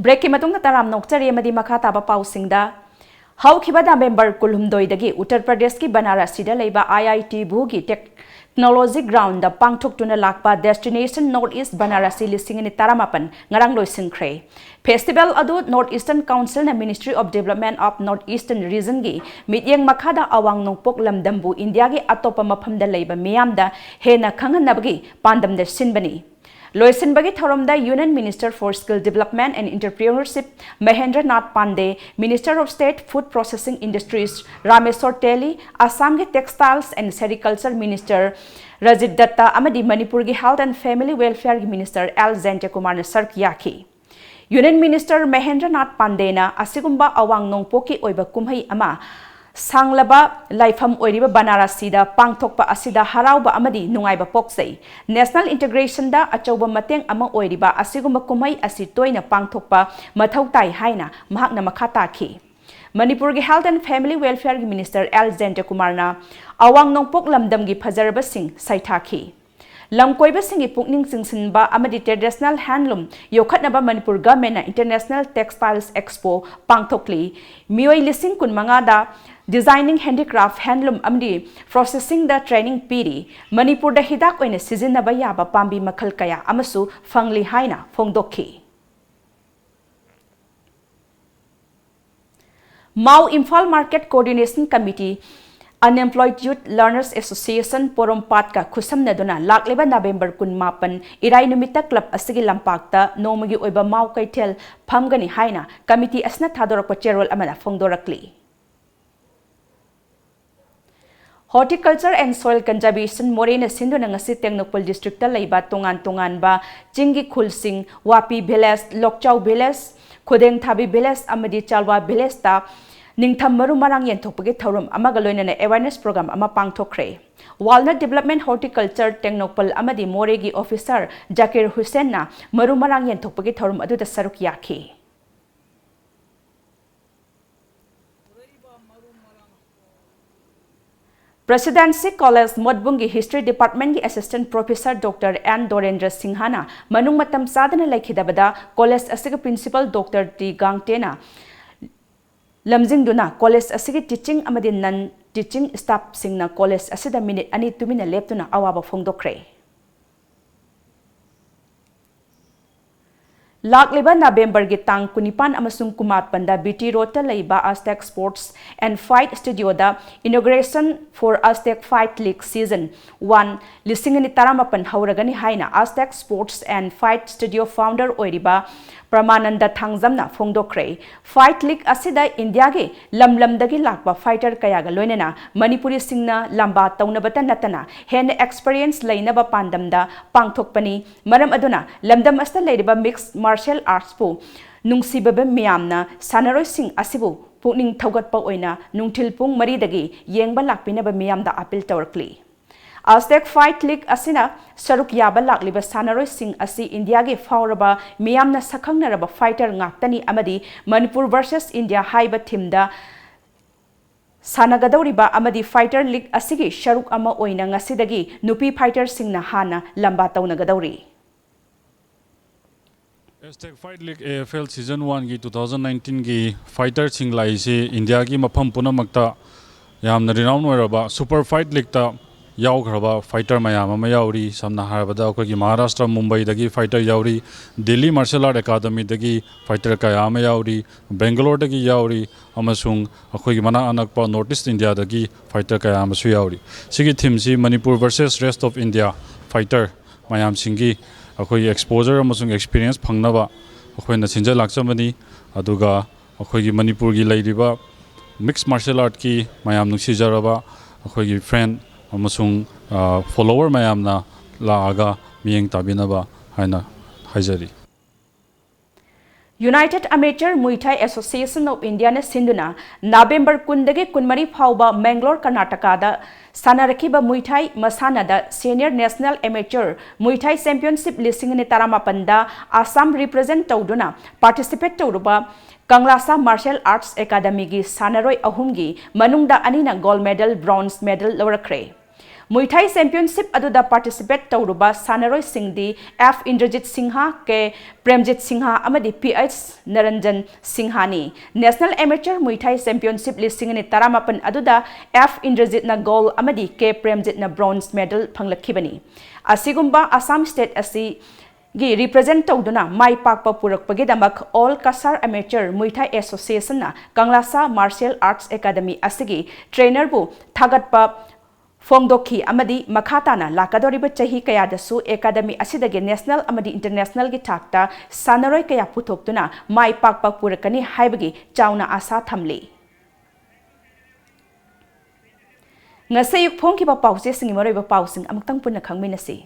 ꯕ꯭ꯔꯦꯛꯀꯤ ꯃꯇꯨꯡꯗ ꯇꯔꯥꯝꯅ ꯑꯣꯛꯆꯔꯤ ꯑꯃꯗꯤ ꯃꯈꯥ ꯇꯥꯕ ꯄꯥꯎꯁꯤꯡꯗ꯫ ꯍꯧꯈꯤꯕ ꯅꯕꯦꯝꯕꯔ ꯀꯨꯟꯍꯨꯝꯗꯣꯏꯗꯒꯤ ꯎꯠꯇꯔ ꯄ꯭ꯔꯗꯦꯁꯀꯤ ꯕꯅꯥꯔꯁꯤꯗ ꯂꯩꯕ ꯑꯥꯏ ꯑꯥꯏ ꯇꯤ ꯚꯨꯒꯤ ꯇꯦꯛꯅꯣꯂꯣꯖꯤ ꯒ꯭ꯔꯥꯎꯟꯗ ꯄꯥꯡꯊꯣꯛꯇꯨꯅ ꯂꯥꯛꯄ Destination North East Banarasi ꯂꯤꯁꯤꯡ ꯑꯅꯤ ꯇꯔꯥꯃꯥꯄꯟ ꯉꯔꯥꯡ ꯂꯣꯏꯁꯤꯟꯈ꯭ꯔꯦ꯫ ꯐꯦꯁꯇꯤꯚꯦꯜ ꯑꯗꯨ North Eastern Council ꯅ Ministry of Development of North Eastern Region ꯒꯤ ꯃꯤꯠꯌꯦꯡ ꯃꯈꯥꯗ ꯑꯋꯥꯡ ꯅꯣꯡꯄꯣꯛ ꯂꯝꯗꯝꯕꯨ ꯏꯟꯗꯤꯌꯥꯒꯤ ꯑꯇꯣꯞꯄ ꯃꯐꯝꯗ ꯂꯩꯕ ꯃꯤꯌꯥꯝꯗ ꯍꯦꯟꯅ ꯈꯪꯍꯟꯅꯕꯒꯤ ꯄꯥꯟꯗꯝꯗ ꯁꯤꯟꯕꯅꯤ꯫ ꯂꯣꯏꯁꯤꯟꯕꯒꯤ ꯊꯧꯔꯝꯗ Union Minister for Skill Development and Entrepreneurship Mahendra Nath Pandey, Minister of State Food Processing Industries Rameshwor ꯇꯦꯂꯤ, ꯑꯁꯥꯝꯒꯤ Textiles and Sericulture Minister ꯔꯖꯤꯠ ꯗꯠꯇ ꯑꯃꯗꯤ ꯃꯅꯤꯄꯨꯔꯒꯤ Health and Family Welfare ꯒꯤ Minister ꯑꯦꯜ ꯖꯌꯟꯇꯀꯨꯃꯥꯔꯅ ꯁꯔꯨꯛ ꯌꯥꯈꯤ꯫ Union Minister ꯃꯍꯦꯟꯗ꯭ꯔ ꯅꯥꯊ ꯄꯥꯟꯗꯦꯅ ꯑꯁꯤꯒꯨꯝꯕ ꯑꯋꯥꯡ ꯅꯣꯡꯄꯣꯛꯀꯤ ꯑꯣꯏꯕ ꯀꯨꯝꯍꯩ ꯑꯃ ꯁꯥꯡꯂꯕ ꯂꯥꯏꯐꯝ ꯑꯣꯏꯔꯤꯕ ꯕꯅꯥꯔꯁꯤꯗ ꯄꯥꯡꯊꯣꯛꯄ ꯑꯁꯤꯗ ꯍꯔꯥꯎꯕ ꯑꯃꯗꯤ ꯅꯨꯡꯉꯥꯏꯕ ꯄꯣꯛꯆꯩ꯫ National Integration ꯗ ꯑꯆꯧꯕ ꯃꯇꯦꯡ ꯑꯃ ꯑꯣꯏꯔꯤꯕ ꯑꯁꯤꯒꯨꯝꯕ ꯀꯨꯝꯍꯩ ꯑꯁꯤ ꯇꯣꯏꯅ ꯄꯥꯡꯊꯣꯛꯄ ꯃꯊꯧ ꯇꯥꯏ ꯍꯥꯏꯅ ꯃꯍꯥꯛꯅ ꯃꯈꯥ ꯇꯥꯈꯤ꯫ ꯃꯅꯤꯄꯨꯔꯒꯤ Health and Family Welfare ꯒꯤ Minister ꯑꯦꯜ ꯖꯌꯟꯇꯀꯨꯃꯥꯔꯅ ꯑꯋꯥꯡ ꯅꯣꯡꯄꯣꯛ ꯂꯝꯗꯝꯒꯤ ꯐꯖꯔꯕꯁꯤꯡ ꯁꯩꯊꯥꯈꯤ꯫ ꯂꯝꯀꯣꯏꯕꯁꯤꯡꯒꯤ ꯄꯨꯛꯅꯤꯡ ꯆꯤꯡꯁꯤꯟꯕ ꯑꯃꯗꯤ traditional handloom ꯌꯣꯛꯈꯠꯅꯕ ꯃꯅꯤꯄꯨꯔ government ꯅ International Textiles Expo ꯄꯥꯡꯊꯣꯛꯂꯤ꯫ ꯃꯤꯑꯣꯏ ꯂꯤꯁꯤꯡ ꯀꯨꯟꯃꯉꯥꯗ designing, handicraft, handloom ꯑꯃꯗꯤ processing ꯗ training ꯄꯤꯔꯤ꯫ ꯃꯅꯤꯄꯨꯔꯗ ꯍꯤꯗꯥꯛ ꯑꯣꯏꯅ ꯁꯤꯖꯤꯟꯅꯕ ꯌꯥꯕ ꯄꯥꯝꯕꯤ ꯃꯈꯜ ꯀꯌꯥ ꯑꯃꯁꯨ ꯐꯪꯂꯤ ꯍꯥꯏꯅ ꯐꯣꯡꯗꯣꯛꯈꯤ꯫ ꯃꯥꯎ Imphal Market Coordination Committee, Unemployed Youth Learners Association ꯄꯣꯔꯣꯝꯄꯥꯠꯀ ꯈꯨꯠꯁꯝꯅꯗꯨꯅ ꯂꯥꯛꯂꯤꯕ ꯅꯕꯦꯝꯕꯔ ꯀꯨꯟꯃꯥꯄꯟ ꯏꯔꯥꯏ ꯅꯨꯃꯤꯠꯇ club ꯑꯁꯤꯒꯤ ꯂꯝꯄꯥꯛꯇ ꯅꯣꯡꯃꯒꯤ ꯑꯣꯏꯕ ꯃꯥꯎ ꯀꯩꯊꯦꯜ ꯐꯝꯒꯅꯤ ꯍꯥꯏꯅ committee ꯑꯁꯤꯅ ꯊꯥꯗꯣꯔꯛꯄ ꯆꯦꯔꯣꯜ ꯑꯃꯅ ꯐꯣꯡꯗꯣꯔꯛꯂꯤ꯫ Horticulture and Soil Conservation ꯃꯣꯔꯦꯅ ꯁꯤꯟꯗꯨꯅ ꯉꯁꯤ ꯇꯦꯡꯅꯧꯄꯜ district ꯇ ꯂꯩꯕ ꯇꯣꯉꯥꯟ ꯇꯣꯉꯥꯟꯕ ꯆꯤꯡꯒꯤ ꯈꯨꯜꯁꯤꯡ, ꯋꯥꯄꯤ village, ꯂꯣꯛꯆꯥꯎ village, ꯈꯨꯗꯦꯡꯊꯥꯕꯤ village ꯑꯃꯗꯤ ꯆꯥꯜꯋꯥ village ꯇ ꯅꯤꯡꯊꯝ ꯃꯔꯨ ꯃꯔꯥꯡ ꯌꯦꯟꯊꯣꯛꯄꯒꯤ ꯊꯧꯔꯝ ꯑꯃꯒ ꯂꯣꯏꯅꯅ awareness program ꯑꯃ ꯄꯥꯡꯊꯣꯛꯈ꯭ꯔꯦ꯫ Walnut Development Horticulture ꯇꯦꯡꯅꯧꯄꯜ ꯑꯃꯗꯤ ꯃꯣꯔꯦꯒꯤ officer ꯖꯀꯤꯔ ꯍꯨꯁꯦꯟꯅ ꯃꯔꯨ ꯃꯔꯥꯡ ꯌꯦꯟꯊꯣꯛꯄꯒꯤ ꯊꯧꯔꯝ ꯑꯗꯨꯗ ꯁꯔꯨꯛ ꯌꯥꯈꯤ꯫ Presidency College ꯃꯣꯠꯕꯨꯡꯒꯤ History Departmentꯀꯤ Assistant Professor Doctor N ꯗꯣꯔꯦꯟꯗ꯭ꯔ ꯁꯤꯡꯍꯅ ꯃꯅꯨꯡ ꯃꯇꯝ ꯆꯥꯗꯅ ꯂꯩꯈꯤꯗꯕꯗ college ꯑꯁꯤꯒꯤ Principal Doctor ꯇꯤ ꯒꯥꯡꯇꯦꯅ ꯂꯝꯖꯤꯡꯗꯨꯅ college ꯑꯁꯤꯒꯤ teaching ꯑꯃꯗꯤ non teaching staffꯁꯤꯡꯅ college ꯑꯁꯤꯗ minute ꯑꯅꯤ ꯇꯨꯃꯤꯟꯅ ꯂꯦꯞꯇꯨꯅ ꯑꯋꯥꯕ ꯐꯣꯡꯗꯣꯛꯈ꯭ꯔꯦ꯫ ꯂꯥꯛꯂꯤꯕ ꯅꯕꯦꯝꯕꯔꯒꯤ ꯇꯥꯡ ꯀꯨꯟꯅꯤꯄꯥꯟ ꯑꯃꯁꯨꯡ ꯀꯨꯟꯃꯥꯄꯟꯗ B T Roadꯇ ꯂꯩꯕ Aztec Sports and Fight Studioꯗ Inauguration for Aztec Fight League Season one ꯂꯤꯁꯤꯡ ꯑꯅꯤ ꯇꯔꯥꯃꯥꯄꯟ ꯍꯧꯔꯒꯅꯤ ꯍꯥꯏꯅ Aztec Sports and Fight Studio founder ꯑꯣꯏꯔꯤꯕ ꯄ꯭ꯔꯃꯥꯅꯟꯗ ꯊꯥꯡꯖꯝꯅ ꯐꯣꯡꯗꯣꯛꯈ꯭ꯔꯦ꯫ Fight League ꯑꯁꯤꯗ ꯏꯟꯗꯤꯌꯥꯒꯤ ꯂꯝ ꯂꯝꯗꯒꯤ ꯂꯥꯛꯄ fighter ꯀꯌꯥꯒ ꯂꯣꯏꯅꯅ ꯃꯅꯤꯄꯨꯔꯤꯁꯤꯡꯅ ꯂꯝꯕꯥ ꯇꯧꯅꯕꯇ ꯅꯠꯇꯅ ꯍꯦꯟꯅ experience ꯂꯩꯅꯕ ꯄꯥꯟꯗꯝꯗ ꯄꯥꯡꯊꯣꯛꯄꯅꯤ꯫ ꯃꯔꯝ ꯑꯗꯨꯅ ꯂꯝꯗꯝ ꯑꯁꯤꯗ ꯂꯩꯔꯤꯕ mixed martial artsꯄꯨ ꯅꯨꯡꯁꯤꯕꯕ ꯃꯤꯌꯥꯝꯅ ꯁꯥꯟꯅꯔꯣꯏꯁꯤꯡ ꯑꯁꯤꯕꯨ ꯄꯨꯛꯅꯤꯡ ꯊꯧꯒꯠꯄ ꯑꯣꯏꯅ ꯅꯨꯡꯊꯤꯜ ꯄꯨꯡ ꯃꯔꯤꯗꯒꯤ ꯌꯦꯡꯕ ꯂꯥꯛꯄꯤꯅꯕ ꯃꯤꯌꯥꯝꯗ appeal ꯇꯧꯔꯛꯂꯤ꯫ Aztec Fight League ꯑꯁꯤꯅ ꯁꯔꯨꯛ ꯌꯥꯕ ꯂꯥꯛꯂꯤꯕ ꯁꯥꯟꯅꯔꯣꯏꯁꯤꯡ ꯑꯁꯤ ꯏꯟꯗꯤꯌꯥꯒꯤ ꯐꯥꯎꯔꯕ ꯃꯤꯌꯥꯝꯅ ꯁꯛꯈꯪꯅꯔꯕ fighter ꯉꯥꯛꯇꯅꯤ ꯑꯃꯗꯤ Manipur versus India ꯍꯥꯏꯕ themeꯗ ꯁꯥꯟꯅꯒꯗꯧꯔꯤꯕ ꯑꯃꯗꯤ fighter league ꯑꯁꯤꯒꯤ ꯁꯔꯨꯛ ꯑꯃ ꯑꯣꯏꯅ ꯉꯁꯤꯗꯒꯤ ꯅꯨꯄꯤ fighterꯁꯤꯡꯅ ꯍꯥꯟꯅ ꯂꯝꯕꯥ ꯇꯧꯅꯒꯗꯧꯔꯤ꯫ Aztec Fight League A F L Season oneꯒꯤ two thousand nineteenꯒꯤ fighterꯁꯤꯡ ꯂꯥꯛꯏꯁꯤ ꯏꯟꯗꯤꯌꯥꯒꯤ ꯃꯐꯝ ꯄꯨꯝꯅꯃꯛꯇ ꯌꯥꯝꯅ renown ꯑꯣꯏꯔꯕ Super Fight Leagueꯇ ꯌꯥꯎꯈ꯭ꯔꯕ fighter ꯃꯌꯥꯝ ꯑꯃ ꯌꯥꯎꯔꯤ꯫ ꯁꯝꯅ ꯍꯥꯏꯔꯕꯗ ꯑꯩꯈꯣꯏꯒꯤ ꯃꯍꯥꯔꯥꯁꯇ꯭ꯔ ꯃꯨꯝꯕꯩꯗꯒꯤ fighter ꯌꯥꯎꯔꯤ, ꯗꯤꯜꯂꯤ Martial Art Academyꯗꯒꯤ fighter ꯀꯌꯥ ꯑꯃ ꯌꯥꯎꯔꯤ, ꯕꯦꯡꯒꯂꯣꯔꯗꯒꯤ ꯌꯥꯎꯔꯤ, ꯑꯃꯁꯨꯡ ꯑꯩꯈꯣꯏꯒꯤ ꯃꯅꯥꯛ ꯑꯅꯛꯄ North East Indiaꯗꯒꯤ fighter ꯀꯌꯥ ꯑꯃꯁꯨ ꯌꯥꯎꯔꯤ꯫ ꯁꯤꯒꯤ themeꯁꯤ Manipur versus rest of India fighter ꯃꯌꯥꯝꯁꯤꯡꯒꯤ ꯑꯩꯈꯣꯏꯒꯤ exposure ꯑꯃꯁꯨꯡ experience ꯐꯪꯅꯕ ꯑꯩꯈꯣꯏꯅ ꯁꯤꯟꯖ ꯂꯥꯛꯆꯕꯅꯤ꯫ ꯑꯗꯨꯒ ꯑꯩꯈꯣꯏꯒꯤ ꯃꯅꯤꯄꯨꯔꯒꯤ ꯂꯩꯔꯤꯕ mixed martial artꯀꯤ ꯃꯌꯥꯝ ꯅꯨꯡꯁꯤꯖꯔꯕ ꯑꯩꯈꯣꯏꯒꯤ friend ꯑꯃꯁꯨꯡ follower ꯃꯌꯥꯝꯅ ꯂꯥꯛꯑꯒ ꯃꯤꯠꯌꯦꯡ ꯇꯥꯕꯤꯅꯕ ꯍꯥꯏꯅ ꯍꯥꯏꯖꯔꯤ꯫ United Amateur Muay Thai Association of Indiaꯅ ꯁꯤꯟꯗꯨꯅ ꯅꯕꯦꯝꯕꯔ ꯀꯨꯟꯗꯒꯤ ꯀꯨꯟꯃꯔꯤ ꯐꯥꯎꯕ Mangalore, ꯀꯔꯅꯥꯇꯀꯥꯗ ꯁꯥꯟꯅꯔꯛꯈꯤꯕ Muay Thai ꯃꯁꯥꯟꯅꯗ Senior National Amateur Muay Thai Championship ꯂꯤꯁꯤꯡ ꯑꯅꯤ ꯇꯔꯥꯃꯥꯄꯟꯗ ꯑꯁꯥꯝ represent ꯇꯧꯗꯨꯅ participate ꯇꯧꯔꯨꯕ ꯀꯪꯂꯥꯁꯥ ꯃꯥꯔꯁꯤꯌꯦꯜ ꯑꯥꯔꯠꯁ ꯑꯦꯀꯥꯗꯃꯤꯒꯤ ꯁꯥꯟꯅꯔꯣꯏ ꯑꯍꯨꯝꯒꯤ ꯃꯅꯨꯡꯗ ꯑꯅꯤꯅ ꯒꯣꯜꯗ ꯃꯦꯗꯜ, ꯕ꯭ꯔꯣꯟꯖ ꯃꯦꯗꯜ ꯂꯧꯔꯛꯈ꯭ꯔꯦ꯫ ꯃꯨꯏ ꯊꯥꯏ ꯆꯦꯝꯄꯤꯌꯟꯁꯤꯞ ꯑꯗꯨꯗ ꯄꯥꯔꯇꯤꯁꯤꯄꯦꯠ ꯇꯧꯔꯨꯕ ꯁꯥꯟꯅꯔꯣꯏꯁꯤꯡꯗꯤ ꯑꯦꯐ ꯏꯟꯗ꯭ꯔꯖꯤꯠ ꯁꯤꯡꯍ, ꯀꯦ ꯄ꯭ꯔꯦꯝꯖꯤꯠ ꯁꯤꯡꯍ ꯑꯃꯗꯤ ꯄꯤ ꯑꯩꯆ ꯅꯔꯟꯖꯟ ꯁꯤꯡꯍꯅꯤ꯫ ꯅꯦꯁꯅꯦꯜ ꯑꯦꯃꯦꯆꯔ ꯃꯨꯏ ꯊꯥꯏ ꯆꯦꯝꯄꯤꯌꯟꯁꯤꯞ ꯂꯤꯁꯤꯡ ꯑꯅꯤ ꯇꯔꯥꯃꯥꯄꯟ ꯑꯗꯨꯗ ꯑꯦꯐ ꯏꯟꯗ꯭ꯔꯖꯤꯠꯅ ꯒꯣꯜꯗ ꯑꯃꯗꯤ ꯀꯦ ꯄ꯭ꯔꯦꯝꯖꯤꯠꯅ ꯕ꯭ꯔꯣꯟꯖ ꯃꯦꯗꯜ ꯐꯪꯂꯛꯈꯤꯕꯅꯤ꯫ ꯑꯁꯤꯒꯨꯝꯕ ꯑꯁꯥꯝ ꯁ꯭ꯇꯦꯠ ꯑꯁꯤ ꯒꯤ ꯔꯤꯄ꯭ꯔꯖꯦꯟꯠ ꯇꯧꯗꯨꯅ ꯃꯥꯏ ꯄꯥꯛꯄ ꯄꯨꯔꯛꯄꯒꯤꯗꯃꯛ ꯑꯣꯜ ꯀꯁꯥꯔ ꯑꯦꯃꯦꯆꯔ ꯃꯨꯏ ꯊꯥꯏ ꯑꯦꯁꯣꯁꯤꯌꯦꯁꯟꯅ ꯀꯪꯂꯥꯁꯥ ꯃꯥꯔꯁꯤꯌꯦꯜ ꯑꯥꯔꯠꯁ ꯑꯦꯀꯥꯗꯃꯤ ꯑꯁꯤꯒꯤ ꯇ꯭ꯔꯦꯅꯔꯕꯨ ꯊꯥꯒꯠꯄ ꯐꯣꯡꯗꯣꯛꯈꯤ ꯑꯃꯗꯤ ꯃꯈꯥ ꯇꯥꯅ ꯂꯥꯛꯀꯗꯧꯔꯤꯕ ꯆꯍꯤ ꯀꯌꯥꯗꯁꯨ ꯑꯦꯀꯥꯗꯃꯤ ꯑꯁꯤꯗꯒꯤ ꯅꯦꯁꯅꯦꯜ ꯑꯃꯗꯤ ꯏꯟꯇꯔꯅꯦꯁꯅꯦꯜꯒꯤ ꯊꯥꯛꯇ ꯁꯥꯟꯅꯔꯣꯏ ꯀꯌꯥ ꯄꯨꯊꯣꯛꯇꯨꯅ ꯃꯥꯏ ꯄꯥꯛꯄ ꯄꯨꯔꯛꯀꯅꯤ ꯍꯥꯏꯕꯒꯤ ꯆꯥꯎꯅ ꯑꯥꯁꯥ ꯊꯝꯂꯤ꯫ ꯉꯁꯤ ꯑꯌꯨꯛ ꯐꯣꯡꯈꯤꯕ ꯄꯥꯎꯆꯦꯁꯤꯡꯒꯤ ꯃꯔꯨꯑꯣꯏꯕ ꯄꯥꯎꯁꯤꯡ ꯑꯃꯨꯛꯇꯪ ꯄꯨꯟꯅ ꯈꯪꯃꯤꯟꯅꯁꯤ꯫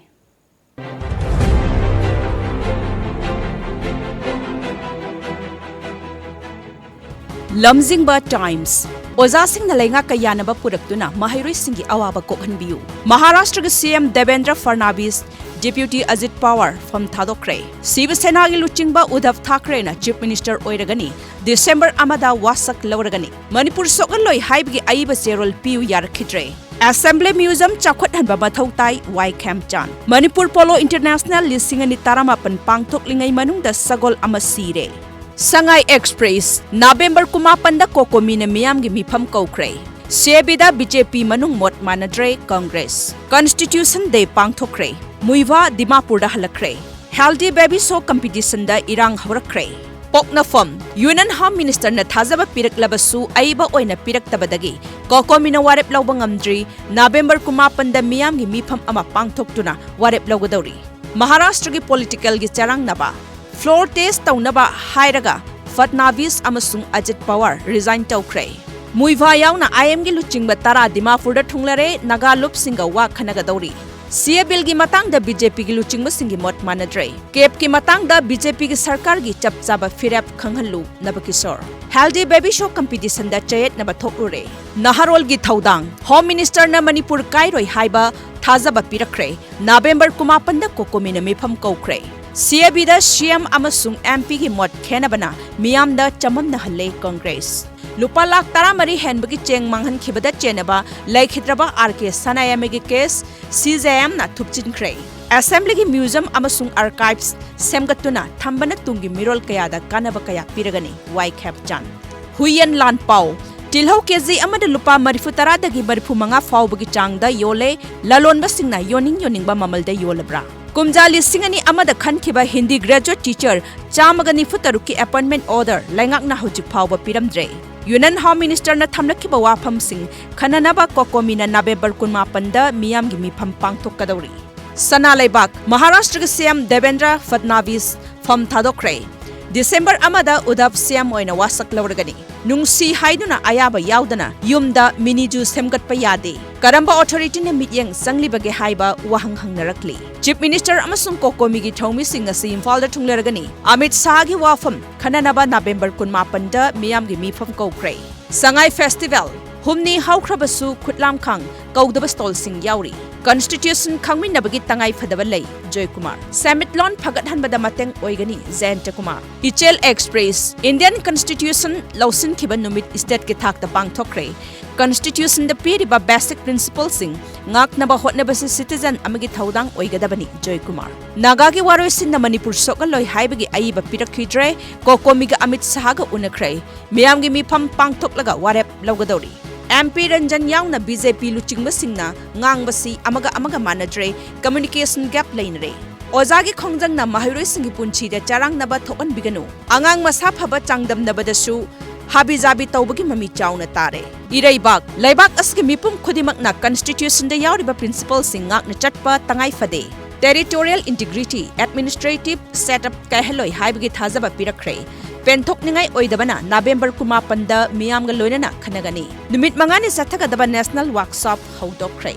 ꯂꯝꯖꯤꯡꯕ ꯇꯥꯏꯝꯁ꯫ ꯑꯣꯖꯥꯁꯤꯡꯅ ꯂꯩꯉꯥꯛꯀ ꯌꯥꯅꯕ ꯄꯨꯔꯛꯇꯨꯅ ꯃꯍꯩꯔꯣꯏꯁꯤꯡꯒꯤ ꯑꯋꯥꯕ ꯀꯣꯛꯍꯟꯕꯤꯌꯨ꯫ ꯃꯍꯥꯔꯥꯁꯇ꯭ꯔꯒꯤ ꯁꯤ M Debendra ꯐꯔꯅꯥꯕꯤꯁ, deputy Ajit power ꯐꯝ ꯊꯥꯗꯣꯛꯈ꯭ꯔꯦ꯫ ꯁꯤꯕ ꯁꯦꯅꯥꯒꯤ ꯂꯨꯆꯤꯡꯕ ꯎꯗꯙꯕ ꯊꯥꯀ꯭ꯔꯦꯅ ꯆꯤꯐ ꯃꯤꯅꯤꯁꯇꯔ ꯑꯣꯏꯔꯒꯅꯤ꯫ ꯗꯤꯁꯦꯝꯕꯔ ꯑꯃꯗ ꯋꯥꯁꯛ ꯂꯧꯔꯒꯅꯤ꯫ ꯃꯅꯤꯄꯨꯔ ꯁꯣꯛꯍꯜꯂꯣꯏ ꯍꯥꯏꯕꯒꯤ ꯑꯏꯕ ꯆꯦꯔꯣꯜ ꯄꯤꯌꯨ ꯌꯥꯔꯛꯈꯤꯗ꯭ꯔꯦ꯫ ꯑꯦꯁꯦꯝꯕ꯭ꯂꯤ ꯃ꯭ꯌꯨꯖꯤꯌꯝ ꯆꯥꯎꯈꯠꯍꯟꯕ ꯃꯊꯧ ꯇꯥꯏ, ꯋꯥꯏ ꯈꯦꯝꯆꯥꯟ꯫ ꯃꯅꯤꯄꯨꯔ ꯄꯣꯂꯣ ꯏꯟꯇꯔꯅꯦꯁꯅꯦꯜ ꯂꯤꯁꯤꯡ ꯑꯅꯤ ꯇꯔꯥꯃꯥꯄꯟ ꯄꯥꯡꯊꯣꯛꯂꯤꯉꯩ ꯃꯅꯨꯡꯗ ꯁꯒꯣꯜ ꯑꯃ ꯁꯤꯔꯦ꯫ ꯁꯉꯥꯏ ꯑꯦꯛꯁꯄ꯭ꯔꯦꯁ, ꯅꯕꯦꯝꯕꯔ ꯀꯨꯟꯃꯥꯄꯟꯗ ꯀꯣꯀꯣꯃꯤꯅ ꯃꯤꯌꯥꯝꯒꯤ ꯃꯤꯐꯝ ꯀꯧꯈ꯭ꯔꯦ꯫ ꯁꯤ ꯑꯦ ꯕꯤꯗ ꯕꯤ ꯖꯦ ꯄꯤ ꯃꯅꯨꯡ ꯃꯣꯠ ꯃꯥꯟꯅꯗ꯭ꯔꯦ ꯀꯪꯒ꯭ꯔꯦꯁ꯫ ꯀꯟꯁꯇꯤꯇ꯭ꯌꯨꯁꯟ ꯗꯦ ꯄꯥꯡꯊꯣꯛꯈ꯭ꯔꯦ꯫ ꯃꯨꯏꯚꯥ ꯗꯤꯃꯥꯄꯨꯔꯗ ꯍꯜꯂꯛꯈ꯭ꯔꯦ꯫ ꯍꯦꯜꯗꯤ ꯕꯦꯕꯤ ꯁꯣ ꯀꯝꯄꯤꯇꯤꯁꯟꯗ ꯏꯔꯥꯡ ꯍꯧꯔꯛꯈ꯭ꯔꯦ꯫ ꯄꯣꯛꯅꯐꯝ, ꯌꯨꯅꯤꯌꯟ ꯍꯣꯝ ꯃꯤꯅꯤꯁꯇꯔꯅ ꯊꯥꯖꯕ ꯄꯤꯔꯛꯂꯕꯁꯨ ꯑꯏꯕ ꯑꯣꯏꯅ ꯄꯤꯔꯛꯇꯕꯗꯒꯤ ꯀꯣꯀꯣꯃꯤꯅ ꯋꯥꯔꯦꯞ ꯂꯧꯕ ꯉꯝꯗ꯭ꯔꯤ꯫ ꯅꯕꯦꯝꯕꯔ ꯀꯨꯟꯃꯥꯄꯟꯗ ꯃꯤꯌꯥꯝꯒꯤ ꯃꯤꯐꯝ ꯑꯃ ꯄꯥꯡꯊꯣꯛꯇꯨꯅ ꯋꯥꯔꯦꯞ ꯂꯧꯒꯗꯧꯔꯤ꯫ ꯃꯍꯥꯔꯥꯁꯇ꯭ꯔꯒꯤ ꯄꯣꯂꯤꯇꯤꯀꯦꯜꯒꯤ ꯆꯔꯥꯡꯅꯕ꯫ ꯐ꯭ꯂꯣꯔ ꯇꯦꯁ ꯇꯧꯅꯕ ꯍꯥꯏꯔꯒ ꯐꯠꯅꯥꯕꯤꯁ ꯑꯃꯁꯨꯡ ꯑꯖꯤꯠ ꯄꯋꯥꯔ ꯔꯤꯖꯥꯏꯟ ꯇꯧꯈ꯭ꯔꯦ꯫ ꯃꯨꯏꯚꯥ ꯌꯥꯎꯅ ꯑꯥꯏ ꯑꯦꯝꯒꯤ ꯂꯨꯆꯤꯡꯕ ꯇꯔꯥ ꯗꯤꯃꯥꯄꯨꯔꯗ ꯊꯨꯡꯂꯔꯦ, ꯅꯥꯒꯥ ꯂꯨꯞꯁꯤꯡꯒ ꯋꯥ ꯈꯟꯅꯒꯗꯧꯔꯤ꯫ ꯁꯤ ꯑꯦ ꯕꯤꯜꯒꯤ ꯃꯇꯥꯡꯗ ꯕꯤ ꯖꯦ ꯄꯤꯒꯤ ꯂꯨꯆꯤꯡꯕꯁꯤꯡꯒꯤ ꯃꯣꯠ ꯃꯥꯟꯅꯗ꯭ꯔꯦ꯫ ꯀꯦꯞꯀꯤ ꯃꯇꯥꯡꯗ ꯕꯤ ꯖꯦ ꯄꯤꯒꯤ ꯁꯔꯀꯥꯔꯒꯤ ꯆꯞ ꯆꯥꯕ ꯐꯤꯔꯦꯞ ꯈꯪꯍꯜꯂꯨ, ꯅꯕꯀꯤꯁꯣꯔ꯫ ꯍꯦꯜꯗꯤ ꯕꯦꯕꯤ ꯁꯣ ꯀꯝꯄꯤꯇꯤꯁꯟꯗ ꯆꯌꯦꯠꯅꯕ ꯊꯣꯛꯂꯨꯔꯦ꯫ ꯅꯍꯥꯔꯣꯜꯒꯤ ꯊꯧꯗꯥꯡ꯫ ꯍꯣꯝ ꯃꯤꯅꯤꯁꯇꯔꯅ ꯃꯅꯤꯄꯨꯔ ꯀꯥꯏꯔꯣꯏ ꯍꯥꯏꯕ ꯊꯥꯖꯕ ꯄꯤꯔꯛꯈ꯭ꯔꯦ꯫ ꯅꯕꯦꯝꯕꯔ ꯀꯨꯟꯃꯥꯄꯟꯗ ꯀꯣꯀꯣꯃꯤꯅ ꯃꯤꯐꯝ ꯀꯧꯈ꯭ꯔꯦ꯫ CABꯗ CM ꯑꯃꯁꯨꯡ MPꯒꯤ ꯃꯣꯠ ꯈꯦꯟꯅꯕꯅ ꯃꯤꯌꯥꯝꯗ ꯆꯃꯝꯅꯍꯜꯂꯦ ꯀꯪꯒ꯭ꯔꯦꯁ꯫ ꯂꯨꯄꯥ ꯂꯥꯈ ꯇꯔꯥꯃꯔꯤ ꯍꯦꯟꯕꯒꯤ ꯆꯦꯡ ꯃꯥꯡꯍꯟꯈꯤꯕꯗ ꯆꯦꯟꯅꯕ ꯂꯩꯈꯤꯗ꯭ꯔꯕ RK ꯁꯅꯥꯌꯥꯏꯃꯒꯤ case CJIMꯅ ꯊꯨꯞꯆꯤꯟꯈ꯭ꯔꯦ꯫ Assemblyꯒꯤ museum ꯑꯃꯁꯨꯡ archives ꯁꯦꯝꯒꯠꯇꯨꯅ ꯊꯝꯕꯅ ꯇꯨꯡꯒꯤ ꯃꯤꯔꯣꯜ ꯀꯌꯥꯗ ꯀꯥꯟꯅꯕ ꯀꯌꯥ ꯄꯤꯔꯒꯅꯤ ꯋꯥꯏ ꯈꯦꯝꯆꯥꯟ꯫ ꯍꯨꯏꯌꯦꯟ ꯂꯥꯟ ꯄꯥꯎ꯫ ꯇꯤꯜꯍꯧ KG ꯑꯃꯗ ꯂꯨꯄꯥ ꯃꯔꯤꯐꯨ ꯇꯔꯥꯗꯒꯤ ꯃꯔꯤꯐꯨ ꯃꯉꯥ ꯐꯥꯎꯕꯒꯤ ꯆꯥꯡꯗ ꯌꯣꯜꯂꯦ꯫ ꯂꯂꯣꯟꯕꯁꯤꯡꯅ ꯌꯣꯟꯅꯤꯡ ꯌꯣꯟꯅꯤꯡꯕ ꯃꯃꯜꯗ ꯌꯣꯜꯂꯕ꯭ꯔꯥ? ꯀꯨꯝꯖꯥ ꯂꯤꯁꯤꯡ ꯑꯅꯤ ꯑꯃꯗ ꯈꯟꯈꯤꯕ ꯍꯤꯟꯗꯤ graduate teacher ꯆꯥꯝꯃꯒ ꯅꯤꯐꯨ ꯇꯔꯨꯛꯀꯤ appointment order ꯂꯩꯉꯥꯛꯅ ꯍꯧꯖꯤꯛ ꯐꯥꯎꯕ ꯄꯤꯔꯝꯗ꯭ꯔꯦ꯫ Union Home Ministerꯅ ꯊꯝꯂꯛꯈꯤꯕ ꯋꯥꯐꯝꯁꯤꯡ ꯈꯟꯅꯅꯕ COCOMIꯅ November ꯀꯨꯟꯃꯥꯄꯟꯗ ꯃꯤꯌꯥꯝꯒꯤ ꯃꯤꯐꯝ ꯄꯥꯡꯊꯣꯛꯀꯗꯧꯔꯤ꯫ ꯁꯅꯥ ꯂꯩꯕꯥꯛ꯫ ꯃꯍꯥꯔꯥꯁꯇ꯭ꯔꯒꯤ CM ꯗꯦꯕꯦꯟꯗ꯭ꯔ ꯐꯗꯅꯥꯚꯤꯁ ꯐꯝ ꯊꯥꯗꯣꯛꯈ꯭ꯔꯦ꯫ December ꯑꯃꯗ ꯎꯗꯙꯕ CM ꯑꯣꯏꯅ ꯋꯥꯁꯛ ꯂꯧꯔꯒꯅꯤ꯫ ꯅꯨꯡꯁꯤ ꯍꯥꯏꯗꯨꯅ ꯑꯌꯥꯕ ꯌꯥꯎꯗꯅ ꯌꯨꯝꯗ mini zoo ꯁꯦꯝꯒꯠꯄ ꯌꯥꯗꯦ꯫ ꯀꯔꯝꯕ authorityꯅ ꯃꯤꯠꯌꯦꯡ ꯆꯪꯂꯤꯕꯒꯦ ꯍꯥꯏꯕ ꯋꯥꯍꯪ ꯍꯪꯅꯔꯛꯂꯤ꯫ Chief Minister ꯑꯃꯁꯨꯡ COCOMIꯒꯤ ꯊꯧꯃꯤꯁꯤꯡ ꯉꯁꯤ ꯏꯝꯐꯥꯜꯗ ꯊꯨꯡꯂꯔꯒꯅꯤ꯫ ꯑꯃꯤꯠ ꯁꯥꯍꯒꯤ ꯋꯥꯐꯝ ꯈꯟꯅꯅꯕ November ꯀꯨꯟꯃꯥꯄꯟꯗ ꯃꯤꯌꯥꯝꯒꯤ ꯃꯤꯐꯝ ꯀꯧꯈ꯭ꯔꯦ꯫ ꯁꯉꯥꯏ Festival꯫ ꯍꯨꯝꯅꯤ ꯍꯧꯈ꯭ꯔꯕꯁꯨ ꯈꯨꯠꯂꯥꯝꯈꯥꯡ ꯀꯧꯗꯕ stallꯁꯤꯡ ꯌꯥꯎꯔꯤ꯫ Constitution ꯈꯪꯃꯤꯟꯅꯕꯒꯤ ꯇꯉꯥꯏ ꯐꯗꯕ ꯂꯩ, ꯖꯣꯏꯀꯨꯃꯥꯔ꯫ ꯁꯦꯟꯃꯤꯠꯂꯣꯟ ꯐꯒꯠꯍꯟꯕꯗ ꯃꯇꯦꯡ ꯑꯣꯏꯒꯅꯤ, ꯖꯌꯟꯇꯀꯨꯃꯥꯔ꯫ ꯏꯆꯦꯜ Express꯫ Indian Constitution ꯂꯧꯁꯤꯟꯈꯤꯕ ꯅꯨꯃꯤꯠ stateꯀꯤ ꯊꯥꯛꯇ ꯄꯥꯡꯊꯣꯛꯈ꯭ꯔꯦ꯫ Constitutionꯗ ꯄꯤꯔꯤꯕ basic principleꯁꯤꯡ ꯉꯥꯛꯅꯕ ꯍꯣꯠꯅꯕꯁꯤ citizen ꯑꯃꯒꯤ ꯊꯧꯗꯥꯡ ꯑꯣꯏꯒꯗꯕꯅꯤ, ꯖꯣꯏꯀꯨꯃꯥꯔ꯫ ꯅꯥꯒꯥꯒꯤ ꯋꯥꯔꯣꯏꯁꯤꯟꯅ ꯃꯅꯤꯄꯨꯔ ꯁꯣꯛꯍꯜꯂꯣꯏ ꯍꯥꯏꯕꯒꯤ ꯑꯏꯕ ꯄꯤꯔꯛꯈꯤꯗ꯭ꯔꯦ꯫ COCOMIꯒ ꯑꯃꯤꯠ ꯁꯥꯍꯒ ꯎꯅꯈ꯭ꯔꯦ꯫ ꯃꯤꯌꯥꯝꯒꯤ ꯃꯤꯐꯝ ꯄꯥꯡꯊꯣꯛꯂꯒ ꯋꯥꯔꯦꯞ ꯂꯧꯒꯗꯧꯔꯤ꯫ MP ꯔꯟꯖꯟ ꯌꯥꯎꯅ BJP ꯂꯨꯆꯤꯡꯕꯁꯤꯡꯅ ꯉꯥꯡꯕꯁꯤ ꯑꯃꯒ ꯑꯃꯒ ꯃꯥꯟꯅꯗ꯭ꯔꯦ, communication gap ꯂꯩꯅꯔꯦ꯫ ꯑꯣꯖꯥꯒꯤ ꯈꯣꯡꯖꯪꯅ ꯃꯍꯩꯔꯣꯏꯁꯤꯡꯒꯤ ꯄꯨꯟꯁꯤꯗ ꯆꯔꯥꯡꯅꯕ ꯊꯣꯛꯍꯟꯕꯤꯒꯅꯨ꯫ ꯑꯉꯥꯡ ꯃꯁꯥ ꯐꯕ ꯆꯥꯡꯗꯝꯅꯕꯗꯁꯨ ꯍꯥꯕꯤ ꯖꯥꯕꯤ ꯇꯧꯕꯒꯤ ꯃꯃꯤ ꯆꯥꯎꯅ ꯇꯥꯔꯦ꯫ ꯏꯔꯩꯕꯥꯛ꯫ ꯂꯩꯕꯥꯛ ꯑꯁꯤꯒꯤ ꯃꯤꯄꯨꯝ ꯈꯨꯗꯤꯡꯃꯛꯅ Constitutionꯗ ꯌꯥꯎꯔꯤꯕ principleꯁꯤꯡ ꯉꯥꯛꯅ ꯆꯠꯄ ꯇꯉꯥꯏ ꯐꯗꯦ꯫ Territorial integrity, administrative setup ꯀꯥꯏꯍꯜꯂꯣꯏ ꯍꯥꯏꯕꯒꯤ ꯊꯥꯖꯕ ꯄꯤꯔꯛꯈ꯭ꯔꯦ꯫ ꯄꯦꯟꯊꯣꯛꯅꯤꯡꯉꯥꯏ ꯑꯣꯏꯗꯕꯅ November ꯀꯨꯟꯃꯥꯄꯟꯗ ꯃꯤꯌꯥꯝꯒ ꯂꯣꯏꯅꯅ ꯈꯟꯅꯒꯅꯤ꯫ ꯅꯨꯃꯤꯠ ꯃꯉꯥꯅꯤ ꯆꯠꯊꯒꯗꯕ national workshop ꯍꯧꯗꯣꯛꯈ꯭ꯔꯦ꯫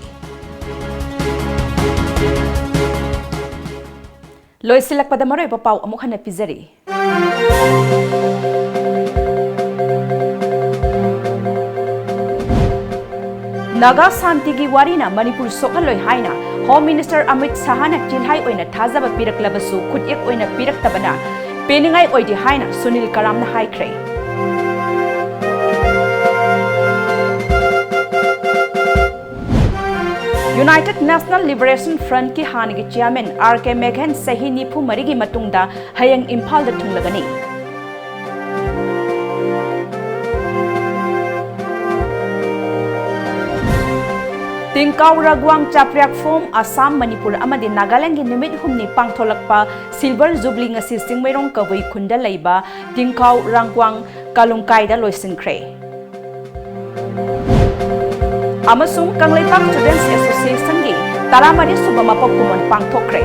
ꯂꯣꯏꯁꯤꯜꯂꯛꯄꯗ ꯃꯔꯨꯑꯣꯏꯕ ꯄꯥꯎ ꯑꯃꯨꯛ ꯍꯟꯅ ꯄꯤꯖꯔꯤ꯫ ꯅꯥꯒꯥ ꯁꯥꯟꯇꯤꯒꯤ ꯋꯥꯔꯤꯅ ꯃꯅꯤꯄꯨꯔ ꯁꯣꯛꯍꯜꯂꯣꯏ ꯍꯥꯏꯅ ꯍꯣꯝ ꯃꯤꯅꯤꯁꯇꯔ ꯑꯃꯤꯠ ꯁꯥꯍꯅ ꯆꯤꯜꯍꯥꯏ ꯑꯣꯏꯅ ꯊꯥꯖꯕ ꯄꯤꯔꯛꯂꯕꯁꯨ ꯈꯨꯠꯌꯦꯛ ꯑꯣꯏꯅ ꯄꯤꯔꯛꯇꯕꯅ ꯄꯦꯟꯅꯤꯡꯉꯥꯏ ꯑꯣꯏꯗꯦ ꯍꯥꯏꯅ ꯁꯨꯅꯤꯜ ꯀꯔꯥꯝꯅ ꯍꯥꯏꯈ꯭ꯔꯦ꯫ United National Liberation Frontꯀꯤ ꯍꯥꯟꯅꯒꯤ chairman R K Meghan ꯆꯍꯤ ꯅꯤꯐꯨ ꯃꯔꯤꯒꯤ ꯃꯇꯨꯡꯗ ꯍꯌꯦꯡ ꯏꯝꯐꯥꯜꯗ ꯊꯨꯡꯂꯒꯅꯤ꯫ ꯇꯤꯡꯀꯥꯎ ꯔꯥꯒ꯭ꯋꯥꯡ ꯆꯥꯄ꯭ꯔꯤꯌꯥꯛ ꯐꯣꯝ ꯑꯁꯥꯝ, ꯃꯅꯤꯄꯨꯔ ꯑꯃꯗꯤ ꯅꯥꯒꯥꯂꯦꯟꯗꯒꯤ ꯅꯨꯃꯤꯠ ꯍꯨꯝꯅꯤ ꯄꯥꯡꯊꯣꯛꯂꯛꯄ Silver Jubilee ꯉꯁꯤ ꯆꯤꯡꯃꯩꯔꯣꯡ ꯀꯕꯨꯏ ꯈꯨꯟꯗ ꯂꯩꯕ ꯇꯤꯡꯀꯥꯎ ꯔꯥꯒ꯭ꯋꯥꯡ ꯀꯥꯂꯨꯡꯀꯥꯏꯗ ꯂꯣꯏꯁꯤꯟꯈ꯭ꯔꯦ꯫ ꯑꯃꯁꯨꯡ ꯀꯪꯂꯩꯄꯥꯛ Students Associationꯒꯤ ꯇꯔꯥꯃꯔꯤ ꯁꯨꯕ ꯃꯄꯣꯛ ꯀꯨꯝꯑꯣꯟ ꯄꯥꯡꯊꯣꯛꯈ꯭ꯔꯦ꯫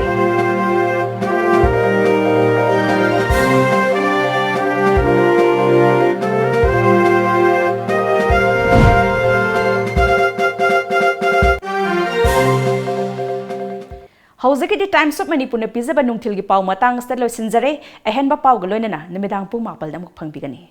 ꯍꯧꯖꯤꯛꯀꯤꯗꯤ Times of Manipurꯅ ꯄꯤꯖꯕ ꯅꯨꯡꯊꯤꯜꯒꯤ ꯄꯥꯎ ꯃꯇꯥꯡ ꯑꯁꯤꯗ ꯂꯣꯏꯁꯤꯟꯖꯔꯦ꯫ ꯑꯍꯦꯟꯕ ꯄꯥꯎꯒ ꯂꯣꯏꯅꯅ ꯅꯨꯃꯤꯗꯥꯡ ꯄꯨꯡ ꯃꯥꯄꯜꯗ ꯑꯃꯨꯛ ꯐꯪꯕꯤꯒꯅꯤ꯫